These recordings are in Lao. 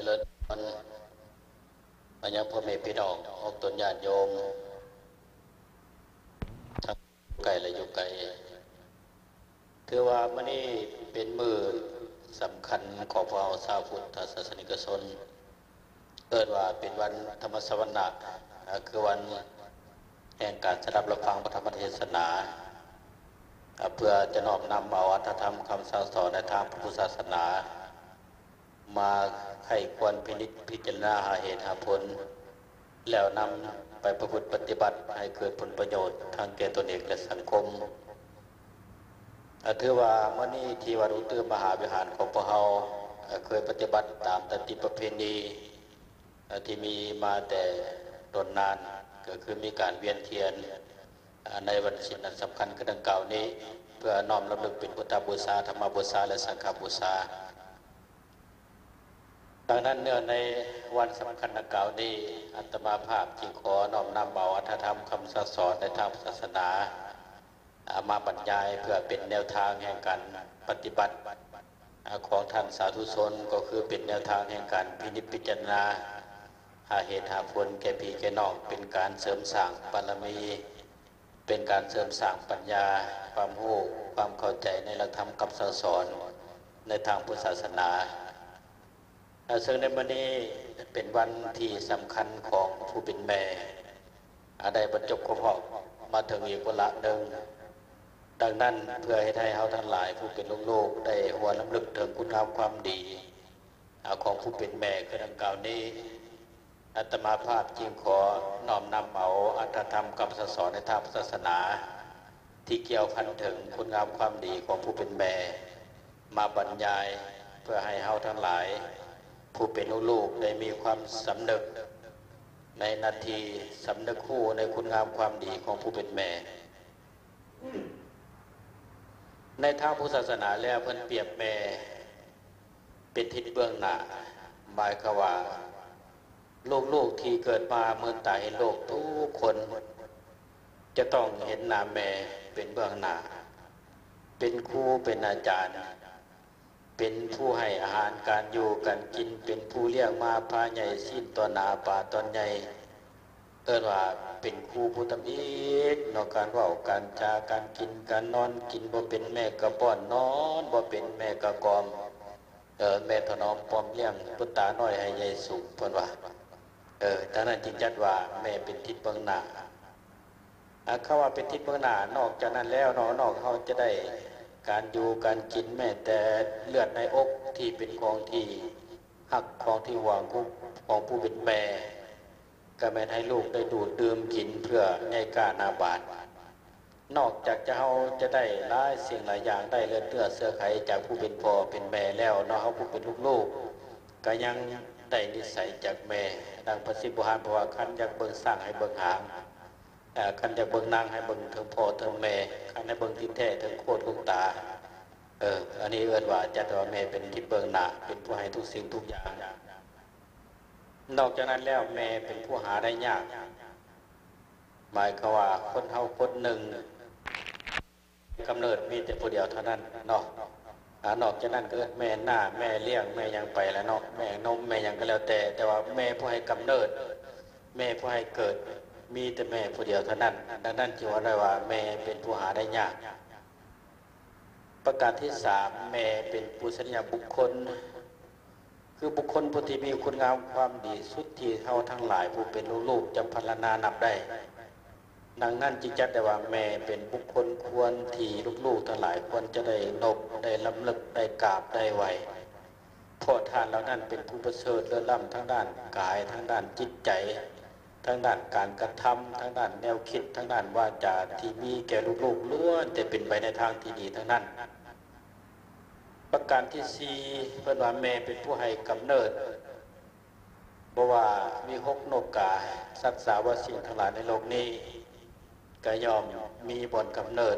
ເລີນພອນມາຍັງພໍ່ແມ່ພີ່ນ້ອງອອກຕົນຍາດໂຍມ ທັງຢູ່ໃກ້ ແລະ ຢູ່ໄກ. ຖືວ່າມື້ນີ້ເປັນມື້ສຳຄັນຂອງພວກເຮົາຊາວພຸດທະສາສະນິກະຊົນ ເອີ້ນວ່າເປັນວັນທຳມະສະວະນະ ເອີ ຄືວັນແຫ່ງການສະດັບຮັບຟັງພະທຳມະເທສະໜາ ເພື່ອຈະນ້ອມນຳເອົາອັດຖະທຳຄຳສັ່ງສອນໃນທາງພະພຸດທະສາສະໜາ ມາໃຄ່ຄວນພິນິດພິຈາລະນາຫາເຫດຫາຜົນ ແລ້ວນຳໄປປະພຶດປະຕິບັດໃຫ້ເກີດຜົນປະໂຫຍດທັງແກ່ຕົນເອງ ແລະ ສັງຄົມ. ເອີ ຖືວ່າມື້ນີ້ທີ່ວັດອຸດຕະມະຫາວິຫານຂອງພວກເຮົາ ເອີ ເຄີຍປະຕິບັດຕາມດຳລິປະເພນີ ເອີ ທີ່ມີມາແຕ່ດົນນານ ກໍຄືມີການວຽນທຽນ ເອີ ໃນວັນສິນອັນສຳຄັນຄືດັ່ງກ່າວນີ້ ເພື່ອນ້ອມລຳລຶກເປັນພຸດທະບູຊາ, ທຳມະບູຊາ ແລະ ສັງຄະບູຊາ. ດັ່ງນັ້ນ ເນື່ອງໃນວັນສຳຄັນດັ່ງກ່າວນີ້ ອາດຕະມາພາບຈຶ່ງຂໍນ້ອມນຳເອົາອັດຖະທຳຄຳສັ່ງສອນໃນທາງສາສະໜາ ເອົາມາບັນຍາຍເພື່ອເປັນແນວທາງແຫ່ງການປະຕິບັດ ອາ ຂອງທ່ານສາທຸຊົນ ກໍຄືເປັນແນວທາງແຫ່ງການພິນິດພິຈາລະນາ ຫາເຫດຫາຜົນແກ່ພີ່ແກ່ນ້ອງ ເປັນການເສີມສ້າງບາລະມີ ເປັນການເສີມສ້າງປັນຍາ, ຄວາມຮູ້, ຄວາມເຂົ້າໃຈໃນຫຼັກທຳຄຳສັ່ງສອນໃນທາງພຸດທະສາສະໜາ. ເຊິ່ງໃນມື້ນີ້ເປັນວັນທີ່ສຳຄັນຂອງຜູ້ເປັນແມ່ ອາ ໄດ້ບັນຈົບຄົບຮອບມາເຖິງອີກວາລະໜຶ່ງ. ດັ່ງນັ້ນ ເພື່ອເຮັດໃຫ້ເຮົາທັງຫຼາຍຜູ້ເປັນລູກໆ ໄດ້ຮູ້ລຳລຶກເຖິງຄຸນງາມຄວາມດີ ອາ ຂອງຜູ້ເປັນແມ່ຄືດັ່ງກ່າວນີ້, ອາດຕະມາພາບຈຶ່ງຂໍນ້ອມນຳເອົາອັດຖະທຳຄຳສັ່ງສອນໃນທາງສາສະໜາ ທີ່ກ່ຽວພັນເຖິງຄຸນງາມຄວາມດີຂອງຜູ້ເປັນແມ່ ມາບັນຍາຍ ເພື່ອໃຫ້ເຮົາທັງຫຼາຍ ຜູ້ເປັນລູກໆ ໄດ້ມີຄວາມສຳນຶກໃນໜ້າທີ່, ສຳນຶກຮູ້ໃນຄຸນງາມຄວາມດີຂອງຜູ້ເປັນແມ່. ໃນທາງພຸດທະສາສະໜາແລ້ວ ເພິ່ນປຽບແມ່ເປັນທິດເບື້ອງໜ້າ, ໝາຍຄວາມວ່າ ລູກໆທີ່ເກີດມາເມືອນຕາເຫັນໂລກທຸກຄົນ ຈະຕ້ອງເຫັນໜ້າແມ່ເປັນເບື້ອງໜ້າ, ເປັນຄູເປັນອາຈານ, ເປັນຜູ້ໃຫ້ອາຫານການຢູ່ການກິນ, ເປັນຜູ້ລ້ຽງມາພາໃຫຍ່ຊີ້ນຕອນໜາປາຕອນໃຫຍ່, ເອີ້ນວ່າເປັນຄູຜູ້ທຳອິດເນາະ, ການເວົ້າການຈາການກິນການນອນ, ກິນບໍ່ເປັນແມ່ກະປ້ອນ, ນອນບໍ່ເປັນແມ່ກະກອມ, ເອີ ແມ່ຖະໜອມປ້ອມລ້ຽງບຸດຕານ້ອຍໃຫ້ໃຫຍ່ສູງ ເພິ່ນວ່າ. ເອີ ດັ່ງນັ້ນຈຶ່ງຈັດວ່າແມ່ເປັນທິດເບື້ອງໜ້າ. ອາ ຄຳວ່າເປັນທິດເບື້ອງໜ້າ, ນອກຈາກນັ້ນແລ້ວເນາະ, ນອກເຮົາຈະໄດ້ການຢູ່ການກິນ, ແມ້ແຕ່ເລືອດໃນອົກທີ່ເປັນຂອງທີ່ຮັກ, ຂອງທີ່ຫວງຂອງ ຂອງຜູ້ເປັນແມ່ ກໍແມ່ນໃຫ້ລູກໄດ້ດູດດື່ມກິນເພື່ອໃຫຍ່ກ້າໜ້າບາດ. ນອກຈາກຈະ ເຮົາຈະໄດ້ຫຼາຍສິ່ງຫຼາຍຢ່າງ, ໄດ້ເລືອດເນື້ອເຊື້ອໄຂຈາກຜູ້ເປັນພໍ່ເປັນແມ່ແລ້ວເນາະ, ເຮົາຜູ້ເປັນລູກໆ ກໍຍັງໄດ້ນິໄສຈາກແມ່. ດັ່ງພາສີບູຮານເພິ່ນວ່າ ຄັນຢາກເບິ່ງຊ້າງໃຫ້ເບິ່ງຫາງ, ເອີ ຄັນຢາກເບິ່ງນາງໃຫ້ເບິ່ງເທິງພໍ່ເທິງແມ່, ຄັນໃຫ້ເບິ່ງທີ່ແທ້ເທິງໂຄດລູກຕາ. ເອີ ອັນນີ້ເອີ້ນວ່າ ຈັດວ່າແມ່ເປັນທິດເບື້ອງໜ້າ, ເປັນຜູ້ໃຫ້ທຸກສິ່ງທຸກຢ່າງ. ນອກຈາກນັ້ນແລ້ວ ແມ່ເປັນຜູ້ຫາໄດ້ຍາກ, ໝາຍຄວາມວ່າຄົນເຮົາຄົນໜຶ່ງກຳເນີດມີແຕ່ຜູ້ດຽວເທົ່ານັ້ນເນາະ. ອາ ນອກຈາກນັ້ນກໍເອີ້ນແມ່ນ້າ, ແມ່ລ້ຽງ, ແມ່ຫຍັງໄປລະເນາະ, ແມ່ນົມ, ແມ່ຫຍັງກໍແລ້ວແຕ່, ແຕ່ວ່າແມ່ຜູ້ໃຫ້ກຳເນີດ, ແມ່ຜູ້ໃຫ້ເກີດ, ມີແຕ່ແມ່ຜູ້ດຽວເທົ່ານັ້ນ. ດັ່ງນັ້ນຈຶ່ງວ່າໄດ້ວ່າແມ່ເປັນຜູ້ຫາໄດ້ຍາກ. ປະການທີສາມ ແມ່ເປັນປູຊະນີຍະບຸກຄົນ, ຄືບຸກຄົນຜູ້ທີ່ມີຄຸນງາມຄວາມດີສຸດທີ່ເຮົາທັງຫຼາຍຜູ້ເປັນລູກໆຈະພັນລະນານັບໄດ້. ດັ່ງນັ້ນຈຶ່ງຈັດໄດ້ວ່າແມ່ເປັນບຸກຄົນຄວນທີ່ລູກໆທັງຫຼາຍຄວນຈະໄດ້ນົບ, ໄດ້ລຳລຶກ, ໄດ້ກາບ, ໄດ້ໄຫວ້. ເພາະທ່ານເຫຼົ່ານັ້ນເປັນຜູ້ປະເສີດເລີດລ້ຳທາງດ້ານກາຍ, ທາງດ້ານຈິດໃຈ, ທາງດ້ານການກະທຳ, ທາງດ້ານແນວຄິດ, ທາງດ້ານວາຈາ ທີ່ມີແກ່ລູກໆ ລ້ວນແຕ່ເປັນໄປໃນທາງທີ່ດີທັງນັ້ນ. ປະການທີສີ່ ເພິ່ນວ່າແມ່ເປັນຜູ້ໃຫ້ກຳເນີດ, ບໍ່ວ່າມີຫົກໂລກາ, ສັດສາວະສິ່ງທັງຫຼາຍໃນໂລກນີ້ ກໍຍ່ອມມີບ່ອນກຳເນີດ.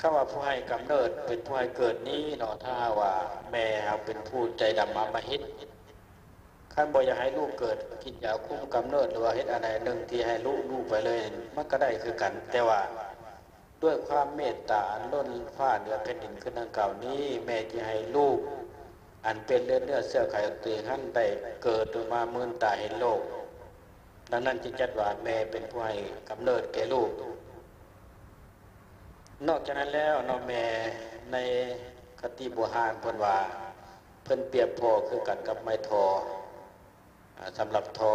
ຄຳວ່າຜູ້ໃຫ້ກຳເນີດ ເປັນຜູ້ໃຫ້ເກີດນີ້ເນາະ, ຖ້າຫາກວ່າແມ່ເຮົາເປັນຜູ້ໃຈດຳອຳມະຫິດ, ຄັນບໍ່ຢາກໃຫ້ລູກເກີດ, ກິນຢາຄຸມກຳເນີດ ຫຼືວ່າເຮັດອັນໃດອັນໜຶ່ງທີ່ໃຫ້ລຸ, ລຸໄປເລີຍ, ມັນກໍໄດ້ຄືກັນ. ແຕ່ວ່າດ້ວຍຄວາມເມດຕາອັນລົ້ນຟ້າເໜືອແຜ່ນດິນຂຶ້ນດັ່ງກ່າວນີ້, ແມ່ຈຶ່ງໃຫ້ລູກ ອັນເປັນເລືອດເນື້ອເຊື້ອໄຂຂອງຕົວເອງຫັ້ນ ໄດ້ເກີດຂຶ້ນມາ ມືນຕາເຫັນໂລກ. ດັ່ງນັ້ນຈຶ່ງຈັດວ່າແມ່ເປັນຜູ້ໃຫ້ກຳເນີດແກ່ລູກ. ນອກຈາກນັ້ນແລ້ວເນາະ ແມ່ໃນຄະຕິບູຮານເພິ່ນວ່າ ເພິ່ນປຽບພໍ້ຄືກັນກັບໄມ້ທໍ. ອາ ສຳລັບທໍ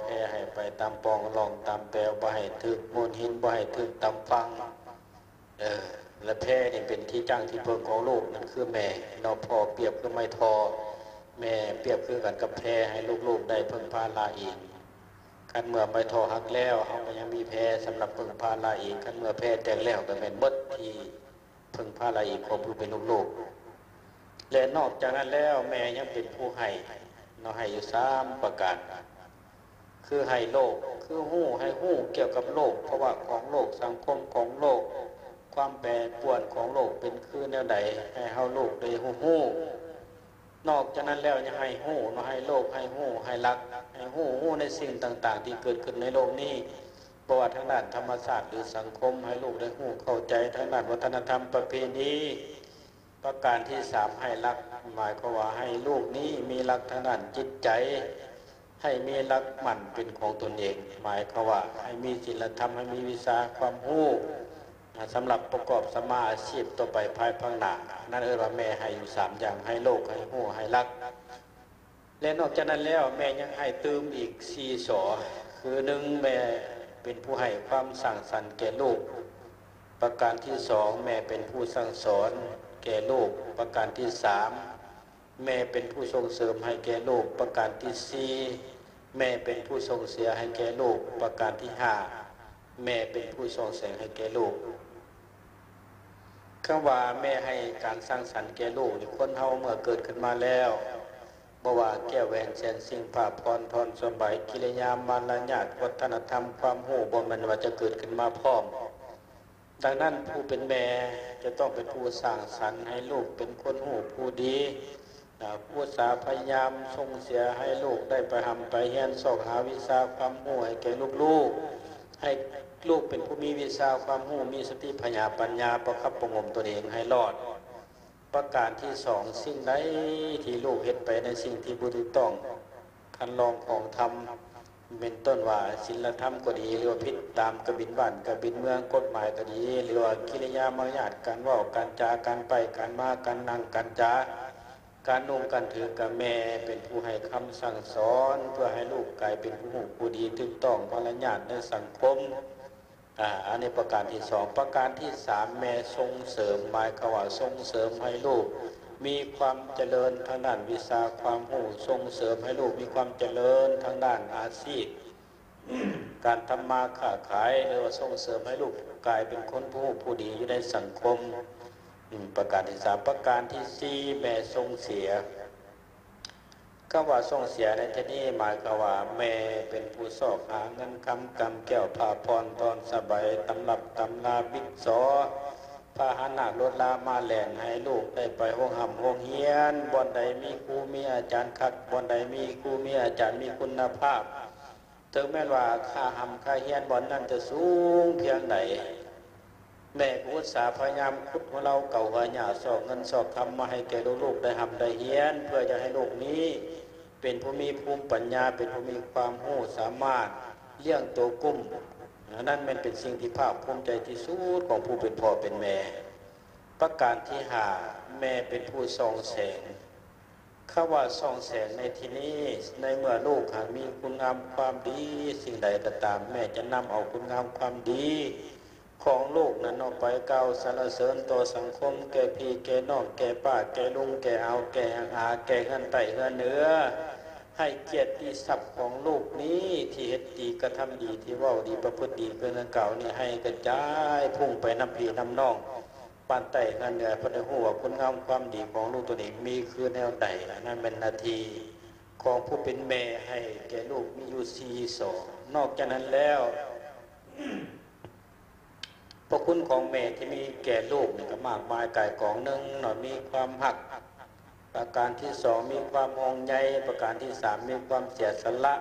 ແພໃຫ້ໄປຕາມປ່ອງລ່ອງຕາມແປວ ບໍ່ໃຫ້ຖືກໂມນຫີນ ບໍ່ໃຫ້ຖືກຕາມຝັ່ງ. ເອີ ແລະ ແພນີ້ເປັນທີ່ຢັ້ງທີ່ເພິ່ງຂອງລູກ ນັ້ນຄືແມ່ເນາະ. ພໍ່ປຽບຄືໄມ້ທໍ ແມ່ປຽບຄືກັນກັບແພ ໃຫ້ລູກໆໄດ້ເພິ່ງພາລາອີງ. ຄັນເມື່ອໄມ້ທໍຫັກແລ້ວ ເຮົາກໍຍັງມີແພສຳລັບເພິ່ງພາລາອີງ. ຄັນເມື່ອແພແຕກແລ້ວ ກໍແມ່ນໝົດທີ່ ເພິ່ງພາລາອີງຂອງຜູ້ເປັນລູກໆ. ແລະ ນອກຈາກນັ້ນແລ້ວ ແມ່ຍັງເປັນຜູ້ໃຫ້ເນາະ ໃຫ້ຢູ່ສາມປະການ ຄືໃຫ້ໂລກ ຄືຮູ້ ໃຫ້ຮູ້ກ່ຽວກັບໂລກ ພາວະຂອງໂລກ ສັງຄົມຂອງໂລກ ຄວາມແປປວນຂອງໂລກເປັນຄືແນວໃດ ໃຫ້ເຮົາລູກໄດ້ຮູ້. ນອກຈາກນັ້ນແລ້ວ ຍັງໃຫ້ຮູ້ເນາະ ໃຫ້ໂລກ ໃຫ້ຮູ້ ໃຫ້ລັກ ໃຫ້ຮູ້ ຮູ້ໃນສິ່ງຕ່າງໆທີ່ເກີດຂຶ້ນໃນໂລກນີ້ ບໍ່ວ່າທາງດ້ານທຳມະຊາດ ຫຼື ສັງຄົມ ໃຫ້ລູກໄດ້ຮູ້ເຂົ້າໃຈທາງດ້ານວັດທະນະທຳປະເພນີ. ປະການທີສາມ ໃຫ້ຫຼັກ ໝາຍຄວາມວ່າໃຫ້ລູກນີ້ມີຫຼັກທາງດ້ານຈິດໃຈ ໃຫ້ມີຫຼັກໝັ້ນເປັນຂອງຕົນເອງ ໝາຍຄວາມວ່າໃຫ້ມີສິນລະທຳ ໃຫ້ມີວິຊາຄວາມຮູ້ ສຳລັບປະກອບສຳມາອາຊີບຕໍ່ໄປພາຍພາກໜ້າ. ນັ້ນເອີ້ນວ່າແມ່ໃຫ້ຢູ່ສາມຢ່າງ ໃຫ້ໂລກ ໃຫ້ຮູ້ ໃຫ້ຫຼັກ. ແລະ ນອກຈາກນັ້ນແລ້ວ ແມ່ຍັງໃຫ້ຕື່ມອີກສີ່ສໍ ຄື ໜຶ່ງ ແມ່ເປັນຜູ້ໃຫ້ຄວາມສ້າງສັນແກ່ລູກ ປະການທີສອງ ແມ່ເປັນຜູ້ສັ່ງສອນແກ່ລູກ ປະການທີສາມ ແມ່ເປັນຜູ້ສົ່ງເສີມໃຫ້ແກ່ລູກ ປະການທີສີ່ ແມ່ເປັນຜູ້ສົ່ງເສຍໃຫ້ແກ່ລູກ ປະການທີຫ້າ ແມ່ເປັນຜູ້ສ່ອງແສງໃຫ້ແກ່ລູກ. ຄຳວ່າແມ່ໃຫ້ການສ້າງສັນແກ່ລູກນີ້ ຄົນເຮົາເມື່ອເກີດຂຶ້ນມາແລ້ວ ບໍ່ວ່າແກ້ວແຫວນແສນສິ່ງ ພາພອນທອນສະບາຍ ກິລິຍາມາລະຍາດ ວັດທະນະທຳ ຄວາມຮູ້ ບໍ່ແມ່ນວ່າຈະເກີດຂຶ້ນມາພ້ອມ. ດັ່ງນັ້ນ ຜູ້ເປັນແມ່ຈະຕ້ອງເປັນຜູ້ສ້າງສັນໃຫ້ລູກເປັນຄົນຮູ້ຜູ້ດີ, ອາ, ອຸດສາພະຍາຍາມສົ່ງເສຍໃຫ້ລູກໄດ້ໄປຮ່ຳໄປຮຽນ ຊອກຫາວິຊາຄວາມຮູ້ໃຫ້ແກ່ລູກໆ, ໃຫ້ລູກເປັນຜູ້ມີວິຊາຄວາມຮູ້, ມີສະຕິປັນຍາ, ປັນຍາປະຄັບປະຫງົມຕົນເອງໃຫ້ລອດ. ປະການທີສອງ, ສິ່ງໃດທີ່ລູກເຮັດໄປໃນສິ່ງທີ່ບໍ່ຖືກຕ້ອງ, ຄັນລອງຂອງທຳ ເປັນຕົ້ນວ່າ ສິນລະທຳກໍດີ ຫຼືວ່າຜິດຕາມກະບິນບ້ານກະບິນເມືອງ, ກົດໝາຍກໍດີ ຫຼືວ່າກິລິຍາມາລະຍາດ, ການເວົ້າການຈາ, ການໄປການມາ, ການນັ່ງການຈາ, ການນຸ່ງການຖື, ກະແມ່ເປັນຜູ້ໃຫ້ຄຳສັ່ງສອນ ເພື່ອໃຫ້ລູກກາຍເປັນຜູ້ຮູ້ຜູ້ດີ ຖືກຕ້ອງມາລະຍາດໃນສັງຄົມ. ອາ ອັນນີ້ປະການທີສອງ. ປະການທີສາມ ແມ່ສົ່ງເສີມ, ໝາຍຄວາມວ່າສົ່ງເສີມໃຫ້ລູກມີຄວາມຈະເລີນທາງດ້ານວິຊາຄວາມຮູ້, ສົ່ງເສີມໃຫ້ລູກມີຄວາມຈະເລີນທາງດ້ານອາຊີບ, ການທຳມາຄ້າຂາຍ, ຫຼືວ່າສົ່ງເສີມໃຫ້ລູກກາຍເປັນຄົນຜູ້ຮູ້ຜູ້ດີຢູ່ໃນສັງຄົມ. ອາ ປະການທີສາມ. ປະການທີສີ່ ແມ່ສົ່ງເສຍ. ຄຳວ່າສົ່ງເສຍໃນທີ່ນີ້ ໝາຍຄວາມວ່າແມ່ເປັນຜູ້ຊອກຫາເງິນຄຳ ກຳແກ້ວ ຜ້າຜ່ອນ ຕອນສະບາຍ ຕຳລັບຕຳລາ ບິກຊໍ ພາຫະນະລົດລາມາແລ່ນ ໃຫ້ລູກໄດ້ໄປໂຮງຮ່ຳໂຮງຮຽນ, ບ່ອນໃດມີຄູມີອາຈານຄັກ, ບ່ອນໃດມີຄູມີອາຈານມີຄຸນນະພາບ. ເຖິງແມ່ນວ່າຄ່າຮ່ຳຄ່າຮຽນບ່ອນນັ້ນຈະສູງພຽງໃດ, ແມ່ກໍອຸດສາພະຍາຍາມຂຸດຫົວເລົາເກົາຫົວຫຍ້າ ຊອກເງິນຊອກຄຳມາໃຫ້ແກ່ລູກໆໄດ້ຮ່ຳໄດ້ຮຽນ ເພື່ອຢາກໃຫ້ລູກນີ້ເປັນຜູ້ມີພູມປັນຍາ, ເປັນຜູ້ມີຄວາມຮູ້ສາມາດລ້ຽງໂຕກຸ້ມ. ອັນນັ້ນແມ່ນເປັນສິ່ງທີ່ພາກພູມໃຈທີ່ສຸດຂອງຜູ້ເປັນພໍ່ເປັນແມ່. ປະການທີຫ້າ ແມ່ເປັນຜູ້ສ່ອງແສງ. ຄຳວ່າສ່ອງແສງໃນທີ່ນີ້ ໃນເມື່ອລູກຫາກມີຄຸນງາມຄວາມດີສິ່ງໃດກໍຕາມ, ແມ່ຈະນຳເອົາຄຸນງາມຄວາມດີຂອງລູກນັ້ນເນາະ ໄປກ່າວສັນລະເສີນຕໍ່ສັງຄົມ, ແກ່ພີ່ແກ່ນ້ອງ, ແກ່ປ້າແກ່ລຸງ, ແກ່ອາວແກ່ອາ, ແກ່ເຮືອນໃຕ້ເຮືອນເໜືອ, ໃຫ້ກຽດຕິສັບຂອງລູກນີ້ທີ່ເຮັດດີ, ກະທຳດີ, ທີ່ເວົ້າດີ, ປະພຶດດີຄືດັ່ງກ່າວນີ້ ໃຫ້ກະຈາຍພຸ່ງໄປນຳພີ່ນຳນ້ອງ ບ້ານໃຕ້ເຮືອນເໜືອ ເພິ່ນໄດ້ຮູ້ວ່າຄຸນງາມຄວາມດີຂອງລູກຕົນເອງມີຄືແນວໃດ. ອັນນັ້ນແມ່ນໜ້າທີ່ຂອງຜູ້ເປັນແມ່ໃຫ້ແກ່ລູກມີຢູ່ສີ່ສອງ. ນອກຈາກນັ້ນແລ້ວ ພະຄຸນຂອງແມ່ທີ່ມີແກ່ລູກນີ້ກໍມາກມາຍກ່າຍກອງ. ໜຶ່ງເນາະ ມີຄວາມຮັກ, ປະການທີສອງ ມີຄວາມຫ່ວງໃຍ, ປະການທີສາມ ມີຄວາມເສຍສະຫຼະ.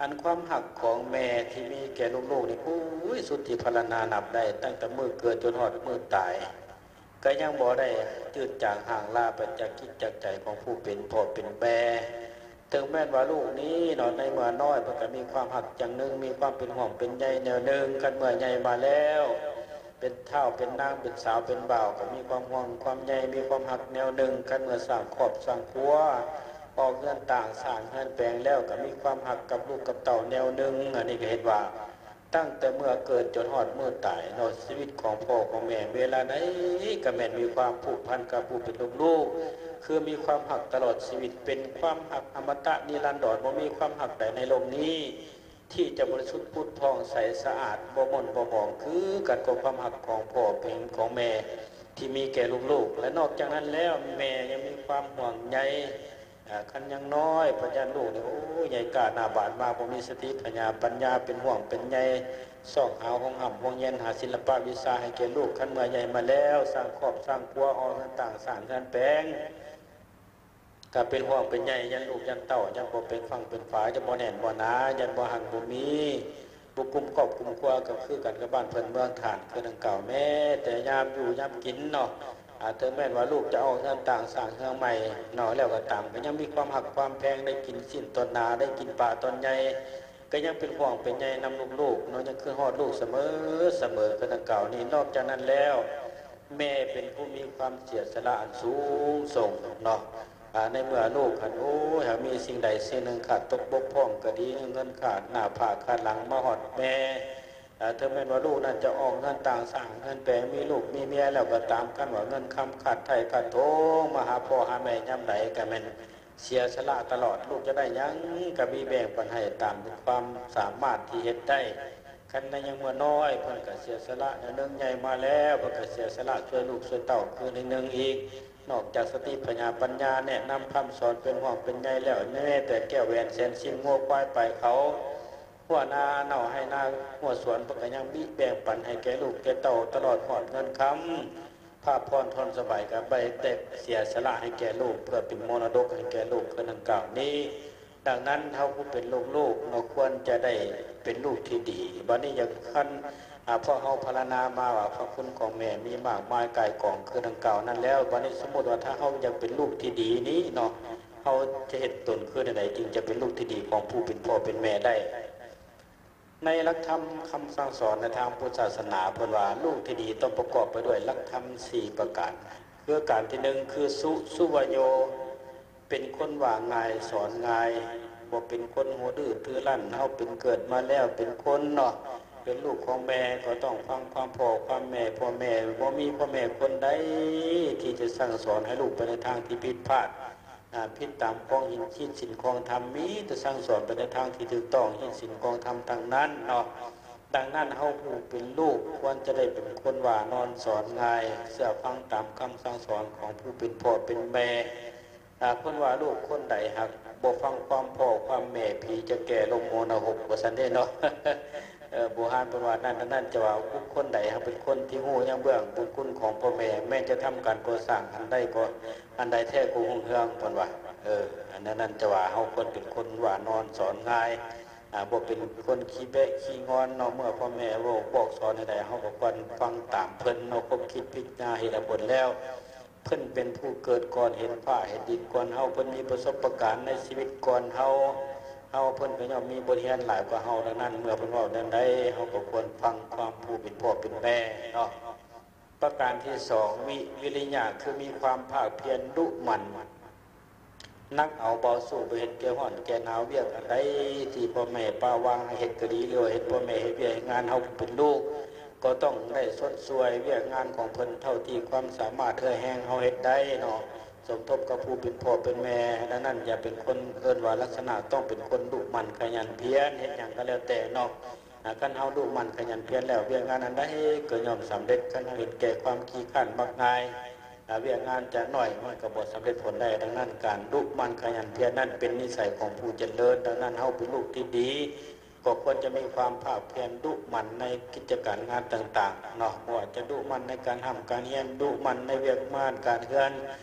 ອັນຄວາມຮັກຂອງແມ່ທີ່ມີແກ່ລູກໆນີ້ ໂອ້ຍ ສຸດທີ່ພັນລະນານັບໄດ້, ຕັ້ງແຕ່ມື້ເກີດຈົນຮອດມື້ຕາຍ. ກໍຍັງບໍ່ໄດ້ຈືດຈາງຮ່າງລາໄປຈາກຈິດຈາກໃຈຂອງຜູ້ເປັນພໍ່ເປັນແມ່. ເຖິງແມ່ນວ່າລູກນີ້ເນາະ ໃນເມື່ອນ້ອຍເພິ່ນກໍມີຄວາມຮັກຢ່າງໜຶ່ງ, ມີຄວາມເປັນຫ່ວງເປັນໃຍແນວໜຶ່ງ, ຄັນເມື່ອໃຫຍ່ມາແລ້ວ ເປັນທ້າວເປັນນາງ ເປັນສາວເປັນບ່າວ ກໍມີຄວາມຫ່ວງຄວາມໃຍ ມີຄວາມຮັກແນວໜຶ່ງ, ຄັນເມື່ອສ້າງຄອບສ້າງຄົວ ອອກເຮືອນຕ່າງ ສ້າງເຮືອນແປງແລ້ວ ກໍມີຄວາມຮັກກັບລູກກັບເຕົ້າແນວໜຶ່ງ. ອັນນີ້ກໍເຫັນວ່າ ຕັ້ງແຕ່ເມື່ອເກີດຈົນຮອດມື້ຕາຍເນາະ ຊີວິດຂອງພໍ່ຂອງແມ່ເວລາໃດກໍແມ່ນມີຄວາມຜູກພັນກັບຜູ້ເປັນລູກໆ ຄືມີຄວາມຮັກຕະຫຼອດຊີວິດ ເປັນຄວາມຮັກອະມະຕະນິລັນດອນ. ບໍ່ມີຄວາມຮັກໃດໃນໂລກນີ້ທີ່ຈະບໍລິສຸດຜຸດຜ່ອງໃສສະອາດ ບໍ່ໝົນບໍ່ໝອງຄືກັນກັບຄວາມຮັກຂອງພໍ່ເປັນຂອງແມ່ທີ່ມີແກ່ລູກໆ. ແລະນອກຈາກນັ້ນແລ້ວ ແມ່ຍັງມີຄວາມຫ່ວງໃຍ ເອີ່ ຄັນຍັງນ້ອຍ ພະຍາດລູກນີ້ ໂອ້ຍ ໃຫຍ່ກ້າໜ້າບານມາ ບໍ່ມີສະຕິປັນຍາ ປັນຍາເປັນຫ່ວງເປັນໃຍ ຊອກຫາໂຮງຮ່ຳໂຮງຮຽນ ຫາສິລະປະວິຊາໃຫ້ແກ່ລູກ. ຄັນເມື່ອໃຫຍ່ມາແລ້ວ ສ້າງຄອບສ້າງຄົວ ອອກເຮືອນຕ່າງ ສ້າງເຮືອນແປງ ກໍເປັນຫ່ວງເປັນໃຍ ຢ້ານລູກຢ້ານເຕົ້າ ຢ້ານບໍ່ເປັນຝັ່ງເປັນຝາ ຢ້ານບໍ່ແໜ້ນບໍ່ໜາ ຢ້ານບໍ່ຮັ່ງບໍ່ມີ ບຸກກຸ່ມຄອບກຸ່ມຄົວກໍຄືກັນກັບບ້ານເພິ່ນເມືອງທ່ານ ຄືດັ່ງກ່າວ. ແມ້ແຕ່ຍາມຢູ່ຍາມກິນເນາະ ອາ ເຖິງແມ່ນວ່າລູກຈະອອກເຮືອນຕ່າງ ສ້າງເຮືອນໃໝ່ເນາະ ແລ້ວກໍຕາມ ກໍຍັງມີຄວາມຮັກຄວາມແພງ ໄດ້ກິນຊີ້ນຕອນໜາ ໄດ້ກິນປາຕອນໃຫຍ່ ກໍຍັງເປັນຫ່ວງເປັນໃຍນຳລູກໆເນາະ ຍັງຄິດຮອດລູກສະເໝີ ສະເໝີ ຄືດັ່ງກ່າວນີ້. ນອກຈາກນັ້ນແລ້ວ ແມ່ເປັນຜູ້ມີຄວາມເສຍສະຫຼະອັນສູງສົ່ງເນາະ ອາ ໃນເມື່ອລູກຫັ້ນ ໂອ້ຍ ຫາກມີສິ່ງໃດສິ່ງໜຶ່ງຂາດຕົກບົກຜ່ອງກໍດີ ເງິນຂາດໜ້າຜາກຂາດຫຼັງມາຮອດແມ່ ອາ ເຖິງແມ່ນວ່າລູກນັ້ນຈະອອກເຮືອນຕ່າງ ສ້າງເຮືອນແປງ ມີລູກມີເມຍແລ້ວກໍຕາມ ຄັນວ່າເງິນຄຳຂາດໄຖ່ຂາດຖົງ ມາຫາພໍ່ຫາແມ່ຍາມໃດ ກໍແມ່ນເສຍສະຫຼະຕະຫຼອດ. ລູກຈະໄດ້ຫຍັງກໍມີແບ່ງປັນໃຫ້ຕາມຄວາມສາມາດທີ່ເຮັດໄດ້. ຄັນໃນຍັງເມື່ອນ້ອຍ ເພິ່ນກໍເສຍສະຫຼະແນວໜຶ່ງ, ໃຫຍ່ມາແລ້ວ ເພິ່ນກໍເສຍສະຫຼະຊ່ວຍລູກຊ່ວຍເຕົ້າຄືໜຶ່ງອີກ. ນອກຈາກສະຕິປັນຍາ ປັນຍາແນະນຳຄຳສອນ ເປັນຫ່ວງເປັນໃຍແລ້ວ ແມ້ແຕ່ແກ້ວແຫວນແສນສິນ ງົວຄວາຍປາຍເຂົາ ຮົ້ວນາເນົ່າ ໄຮ່ນາຮົ້ວສວນ ເພິ່ນກໍຍັງມີແບ່ງປັນໃຫ້ແກ່ລູກແກ່ເຕົ້າ ຕະຫຼອດຮອດເງິນຄຳ ຜ້າຜ່ອນທ່ອນສະບາຍ ກໍໄປແຕ່ເສຍສະຫຼະໃຫ້ແກ່ລູກ ເພື່ອເປັນມໍລະດົກໃຫ້ແກ່ລູກຄືດັ່ງກ່າວນີ້. ດັ່ງນັ້ນ ເຮົາຜູ້ເປັນລູກໆເນາະ ຄວນຈະໄດ້ເປັນລູກທີ່ດີ. ບັດນີ້ຢາກຄັນ ອາ ພວກເຮົາພັນລະນາມາວ່າ ພະຄຸນຂອງແມ່ມີມາກມາຍກ່າຍກອງຄືດັ່ງກ່າວນັ້ນແລ້ວ ບັດນີ້ສົມມຸດວ່າ ຖ້າເຮົາຢາກເປັນລູກທີ່ດີນີ້ເນາະ ເຮົາຈະເຮັດຕົນຄືແນວໃດ ຈຶ່ງຈະເປັນລູກທີ່ດີຂອງຜູ້ເປັນພໍ່ເປັນແມ່ໄດ້? ໃນຫຼັກທຳຄຳສັ່ງສອນໃນທາງພຸດທະສາສະໜາ ເພິ່ນວ່າ ລູກທີ່ດີຕ້ອງປະກອບໄປດ້ວຍຫຼັກທຳສີ່ປະການ ຄື ການທີໜຶ່ງ ຄື ສຸ ສຸວະໂຍ ເປັນຄົນວ່າງ່າຍສອນງ່າຍ ບໍ່ເປັນຄົນຫົວດື້ຖືລັ້ນ. ເຮົາເປັນເກີດມາແລ້ວເປັນຄົນເນາະ ເປັນລູກຂອງແມ່ກໍຕ້ອງຟັງຄວາມພໍ່ຄວາມແມ່. ພໍ່ແມ່ ບໍ່ມີພໍ່ແມ່ຄົນໃດທີ່ຈະສັ່ງສອນໃຫ້ລູກໄປໃນທາງທີ່ຜິດພາດ ອາ ຜິດຕາມຂອງຮີດສິນຂອງທຳ, ມີແຕ່ສັ່ງສອນໄປໃນທາງທີ່ຖືກຕ້ອງ ຮີດສິນຂອງທຳທັງນັ້ນເນາະ. ດັ່ງນັ້ນ ເຮົາຜູ້ເປັນລູກຄວນຈະໄດ້ເປັນຄົນວ່ານອນສອນງ່າຍ ເຊື່ອຟັງຕາມຄຳສັ່ງສອນຂອງຜູ້ເປັນພໍ່ເປັນແມ່. ອາ ເພິ່ນວ່າ ລູກຄົນໃດຫາກບໍ່ຟັງຄວາມພໍ່ຄວາມແມ່ ຜີຈະແກ່ລົງໂມນະຮົກ ວ່າຊັ້ນເດ້ເນາະ. ເອີ ບູຮານເພິ່ນວ່ານັ້ນ ດັ່ງນັ້ນ ຈະວ່າບຸກຄົນໃດຫາກເປັນຄົນທີ່ຮູ້ຍັງເບື້ອງບຸນຄຸນຂອງພໍ່ແມ່ ແມ່ນຈະທຳການກໍ່ສ້າງອັນໃດກໍ ອັນໃດແທ້ກໍຮຸ່ງເຮືອງ ເພິ່ນວ່າ. ເອີ ອັນນັ້ນ ຈະວ່າເຮົາຄວນເປັນຄົນວ່ານອນສອນງ່າຍ ອາ ບໍ່ເປັນຄົນຂີ້ແບະຂີ້ງອນເນາະ. ເມື່ອພໍ່ແມ່ເວົ້າບອກສອນແນວໃດ ເຮົາກໍຄວນຟັງຕາມເພິ່ນເນາະ. ຄວາມຄິດພິຈາລະນາເຫດແລະຜົນແລ້ວ ເພິ່ນເປັນຜູ້ເກີດກ່ອນ ເຫັນຟ້າເຫັນດິນກ່ອນເຮົາ ເພິ່ນມີປະສົບປະການໃນຊີວິດກ່ອນເຮົາ, ເຮົາ ເພິ່ນກໍຍ່ອມມີບົດຮຽນຫຼາຍກວ່າເຮົາ. ດັ່ງນັ້ນ ເມື່ອເພິ່ນເວົ້າແນວໃດ ເຮົາກໍຄວນຟັງຄວາມຜູ້ເປັນພໍ່ເປັນແມ່ເນາະ. ປະການທີສອງ ວິ ວິລິຍະ ຄືມີຄວາມພາກພຽນດຸໝັ່ນ ໜັກເອົາເບົາສູ້ ບໍ່ເຫັນແກ່ຮ້ອນແກ່ໜາວ. ວຽກອັນໃດທີ່ພໍ່ແມ່ປະວາງໃຫ້ເຮັດກໍດີ ຫຼືວ່າເຫັນພໍ່ແມ່ເຮັດວຽກເຮັດງານ ເຮົາຜູ້ເປັນລູກກໍຕ້ອງໄດ້ຊົດຊ່ວຍວຽກງານຂອງເພິ່ນເທົ່າທີ່ຄວາມສາມາດເຫື່ອແຮງເຮົາເຮັດໄດ້ເນາະ, ສົມທົບກັບຜູ້ເປັນພໍ່ເປັນແມ່. ດັ່ງນັ້ນ ຢ່າເປັນຄົນ ເອີ້ນວ່າລັກສະນະຕ້ອງເປັນຄົນດຸໝັ່ນຂະຫຍັນພຽນ ເຮັດຫຍັງກໍແລ້ວແຕ່ເນາະ. ອາ ຄັນເຮົາດຸໝັ່ນຂະຫຍັນພຽນແລ້ວ ວຽກງານອັນໃດກໍຍ່ອມສຳເລັດ. ຄັນເຮົາເຫັນແກ່ຄວາມຂີ້ຄ້ານມັກງ່າຍ ອາ ວຽກງານຈະໜ້ອຍ ມັນກໍບໍ່ສຳເລັດຜົນໄດ້. ດັ່ງນັ້ນ ການດຸໝັ່ນຂະຫຍັນພຽນນັ້ນເປັນນິໄສຂອງຜູ້ຈະເລີນ. ດັ່ງນັ້ນ ເຮົາເປັນລູກທີ່ດີ ກໍຄວນຈະມີຄວາມພາກພຽນ ດຸໝັ່ນໃນກິດຈະການງານຕ່າງໆເນາະ, ບໍ່ວ່າຈະດຸໝັ່ນໃນການຮ່ຳການຮຽນ, ດຸໝັ່ນໃນວຽກງານການເຮືອນ,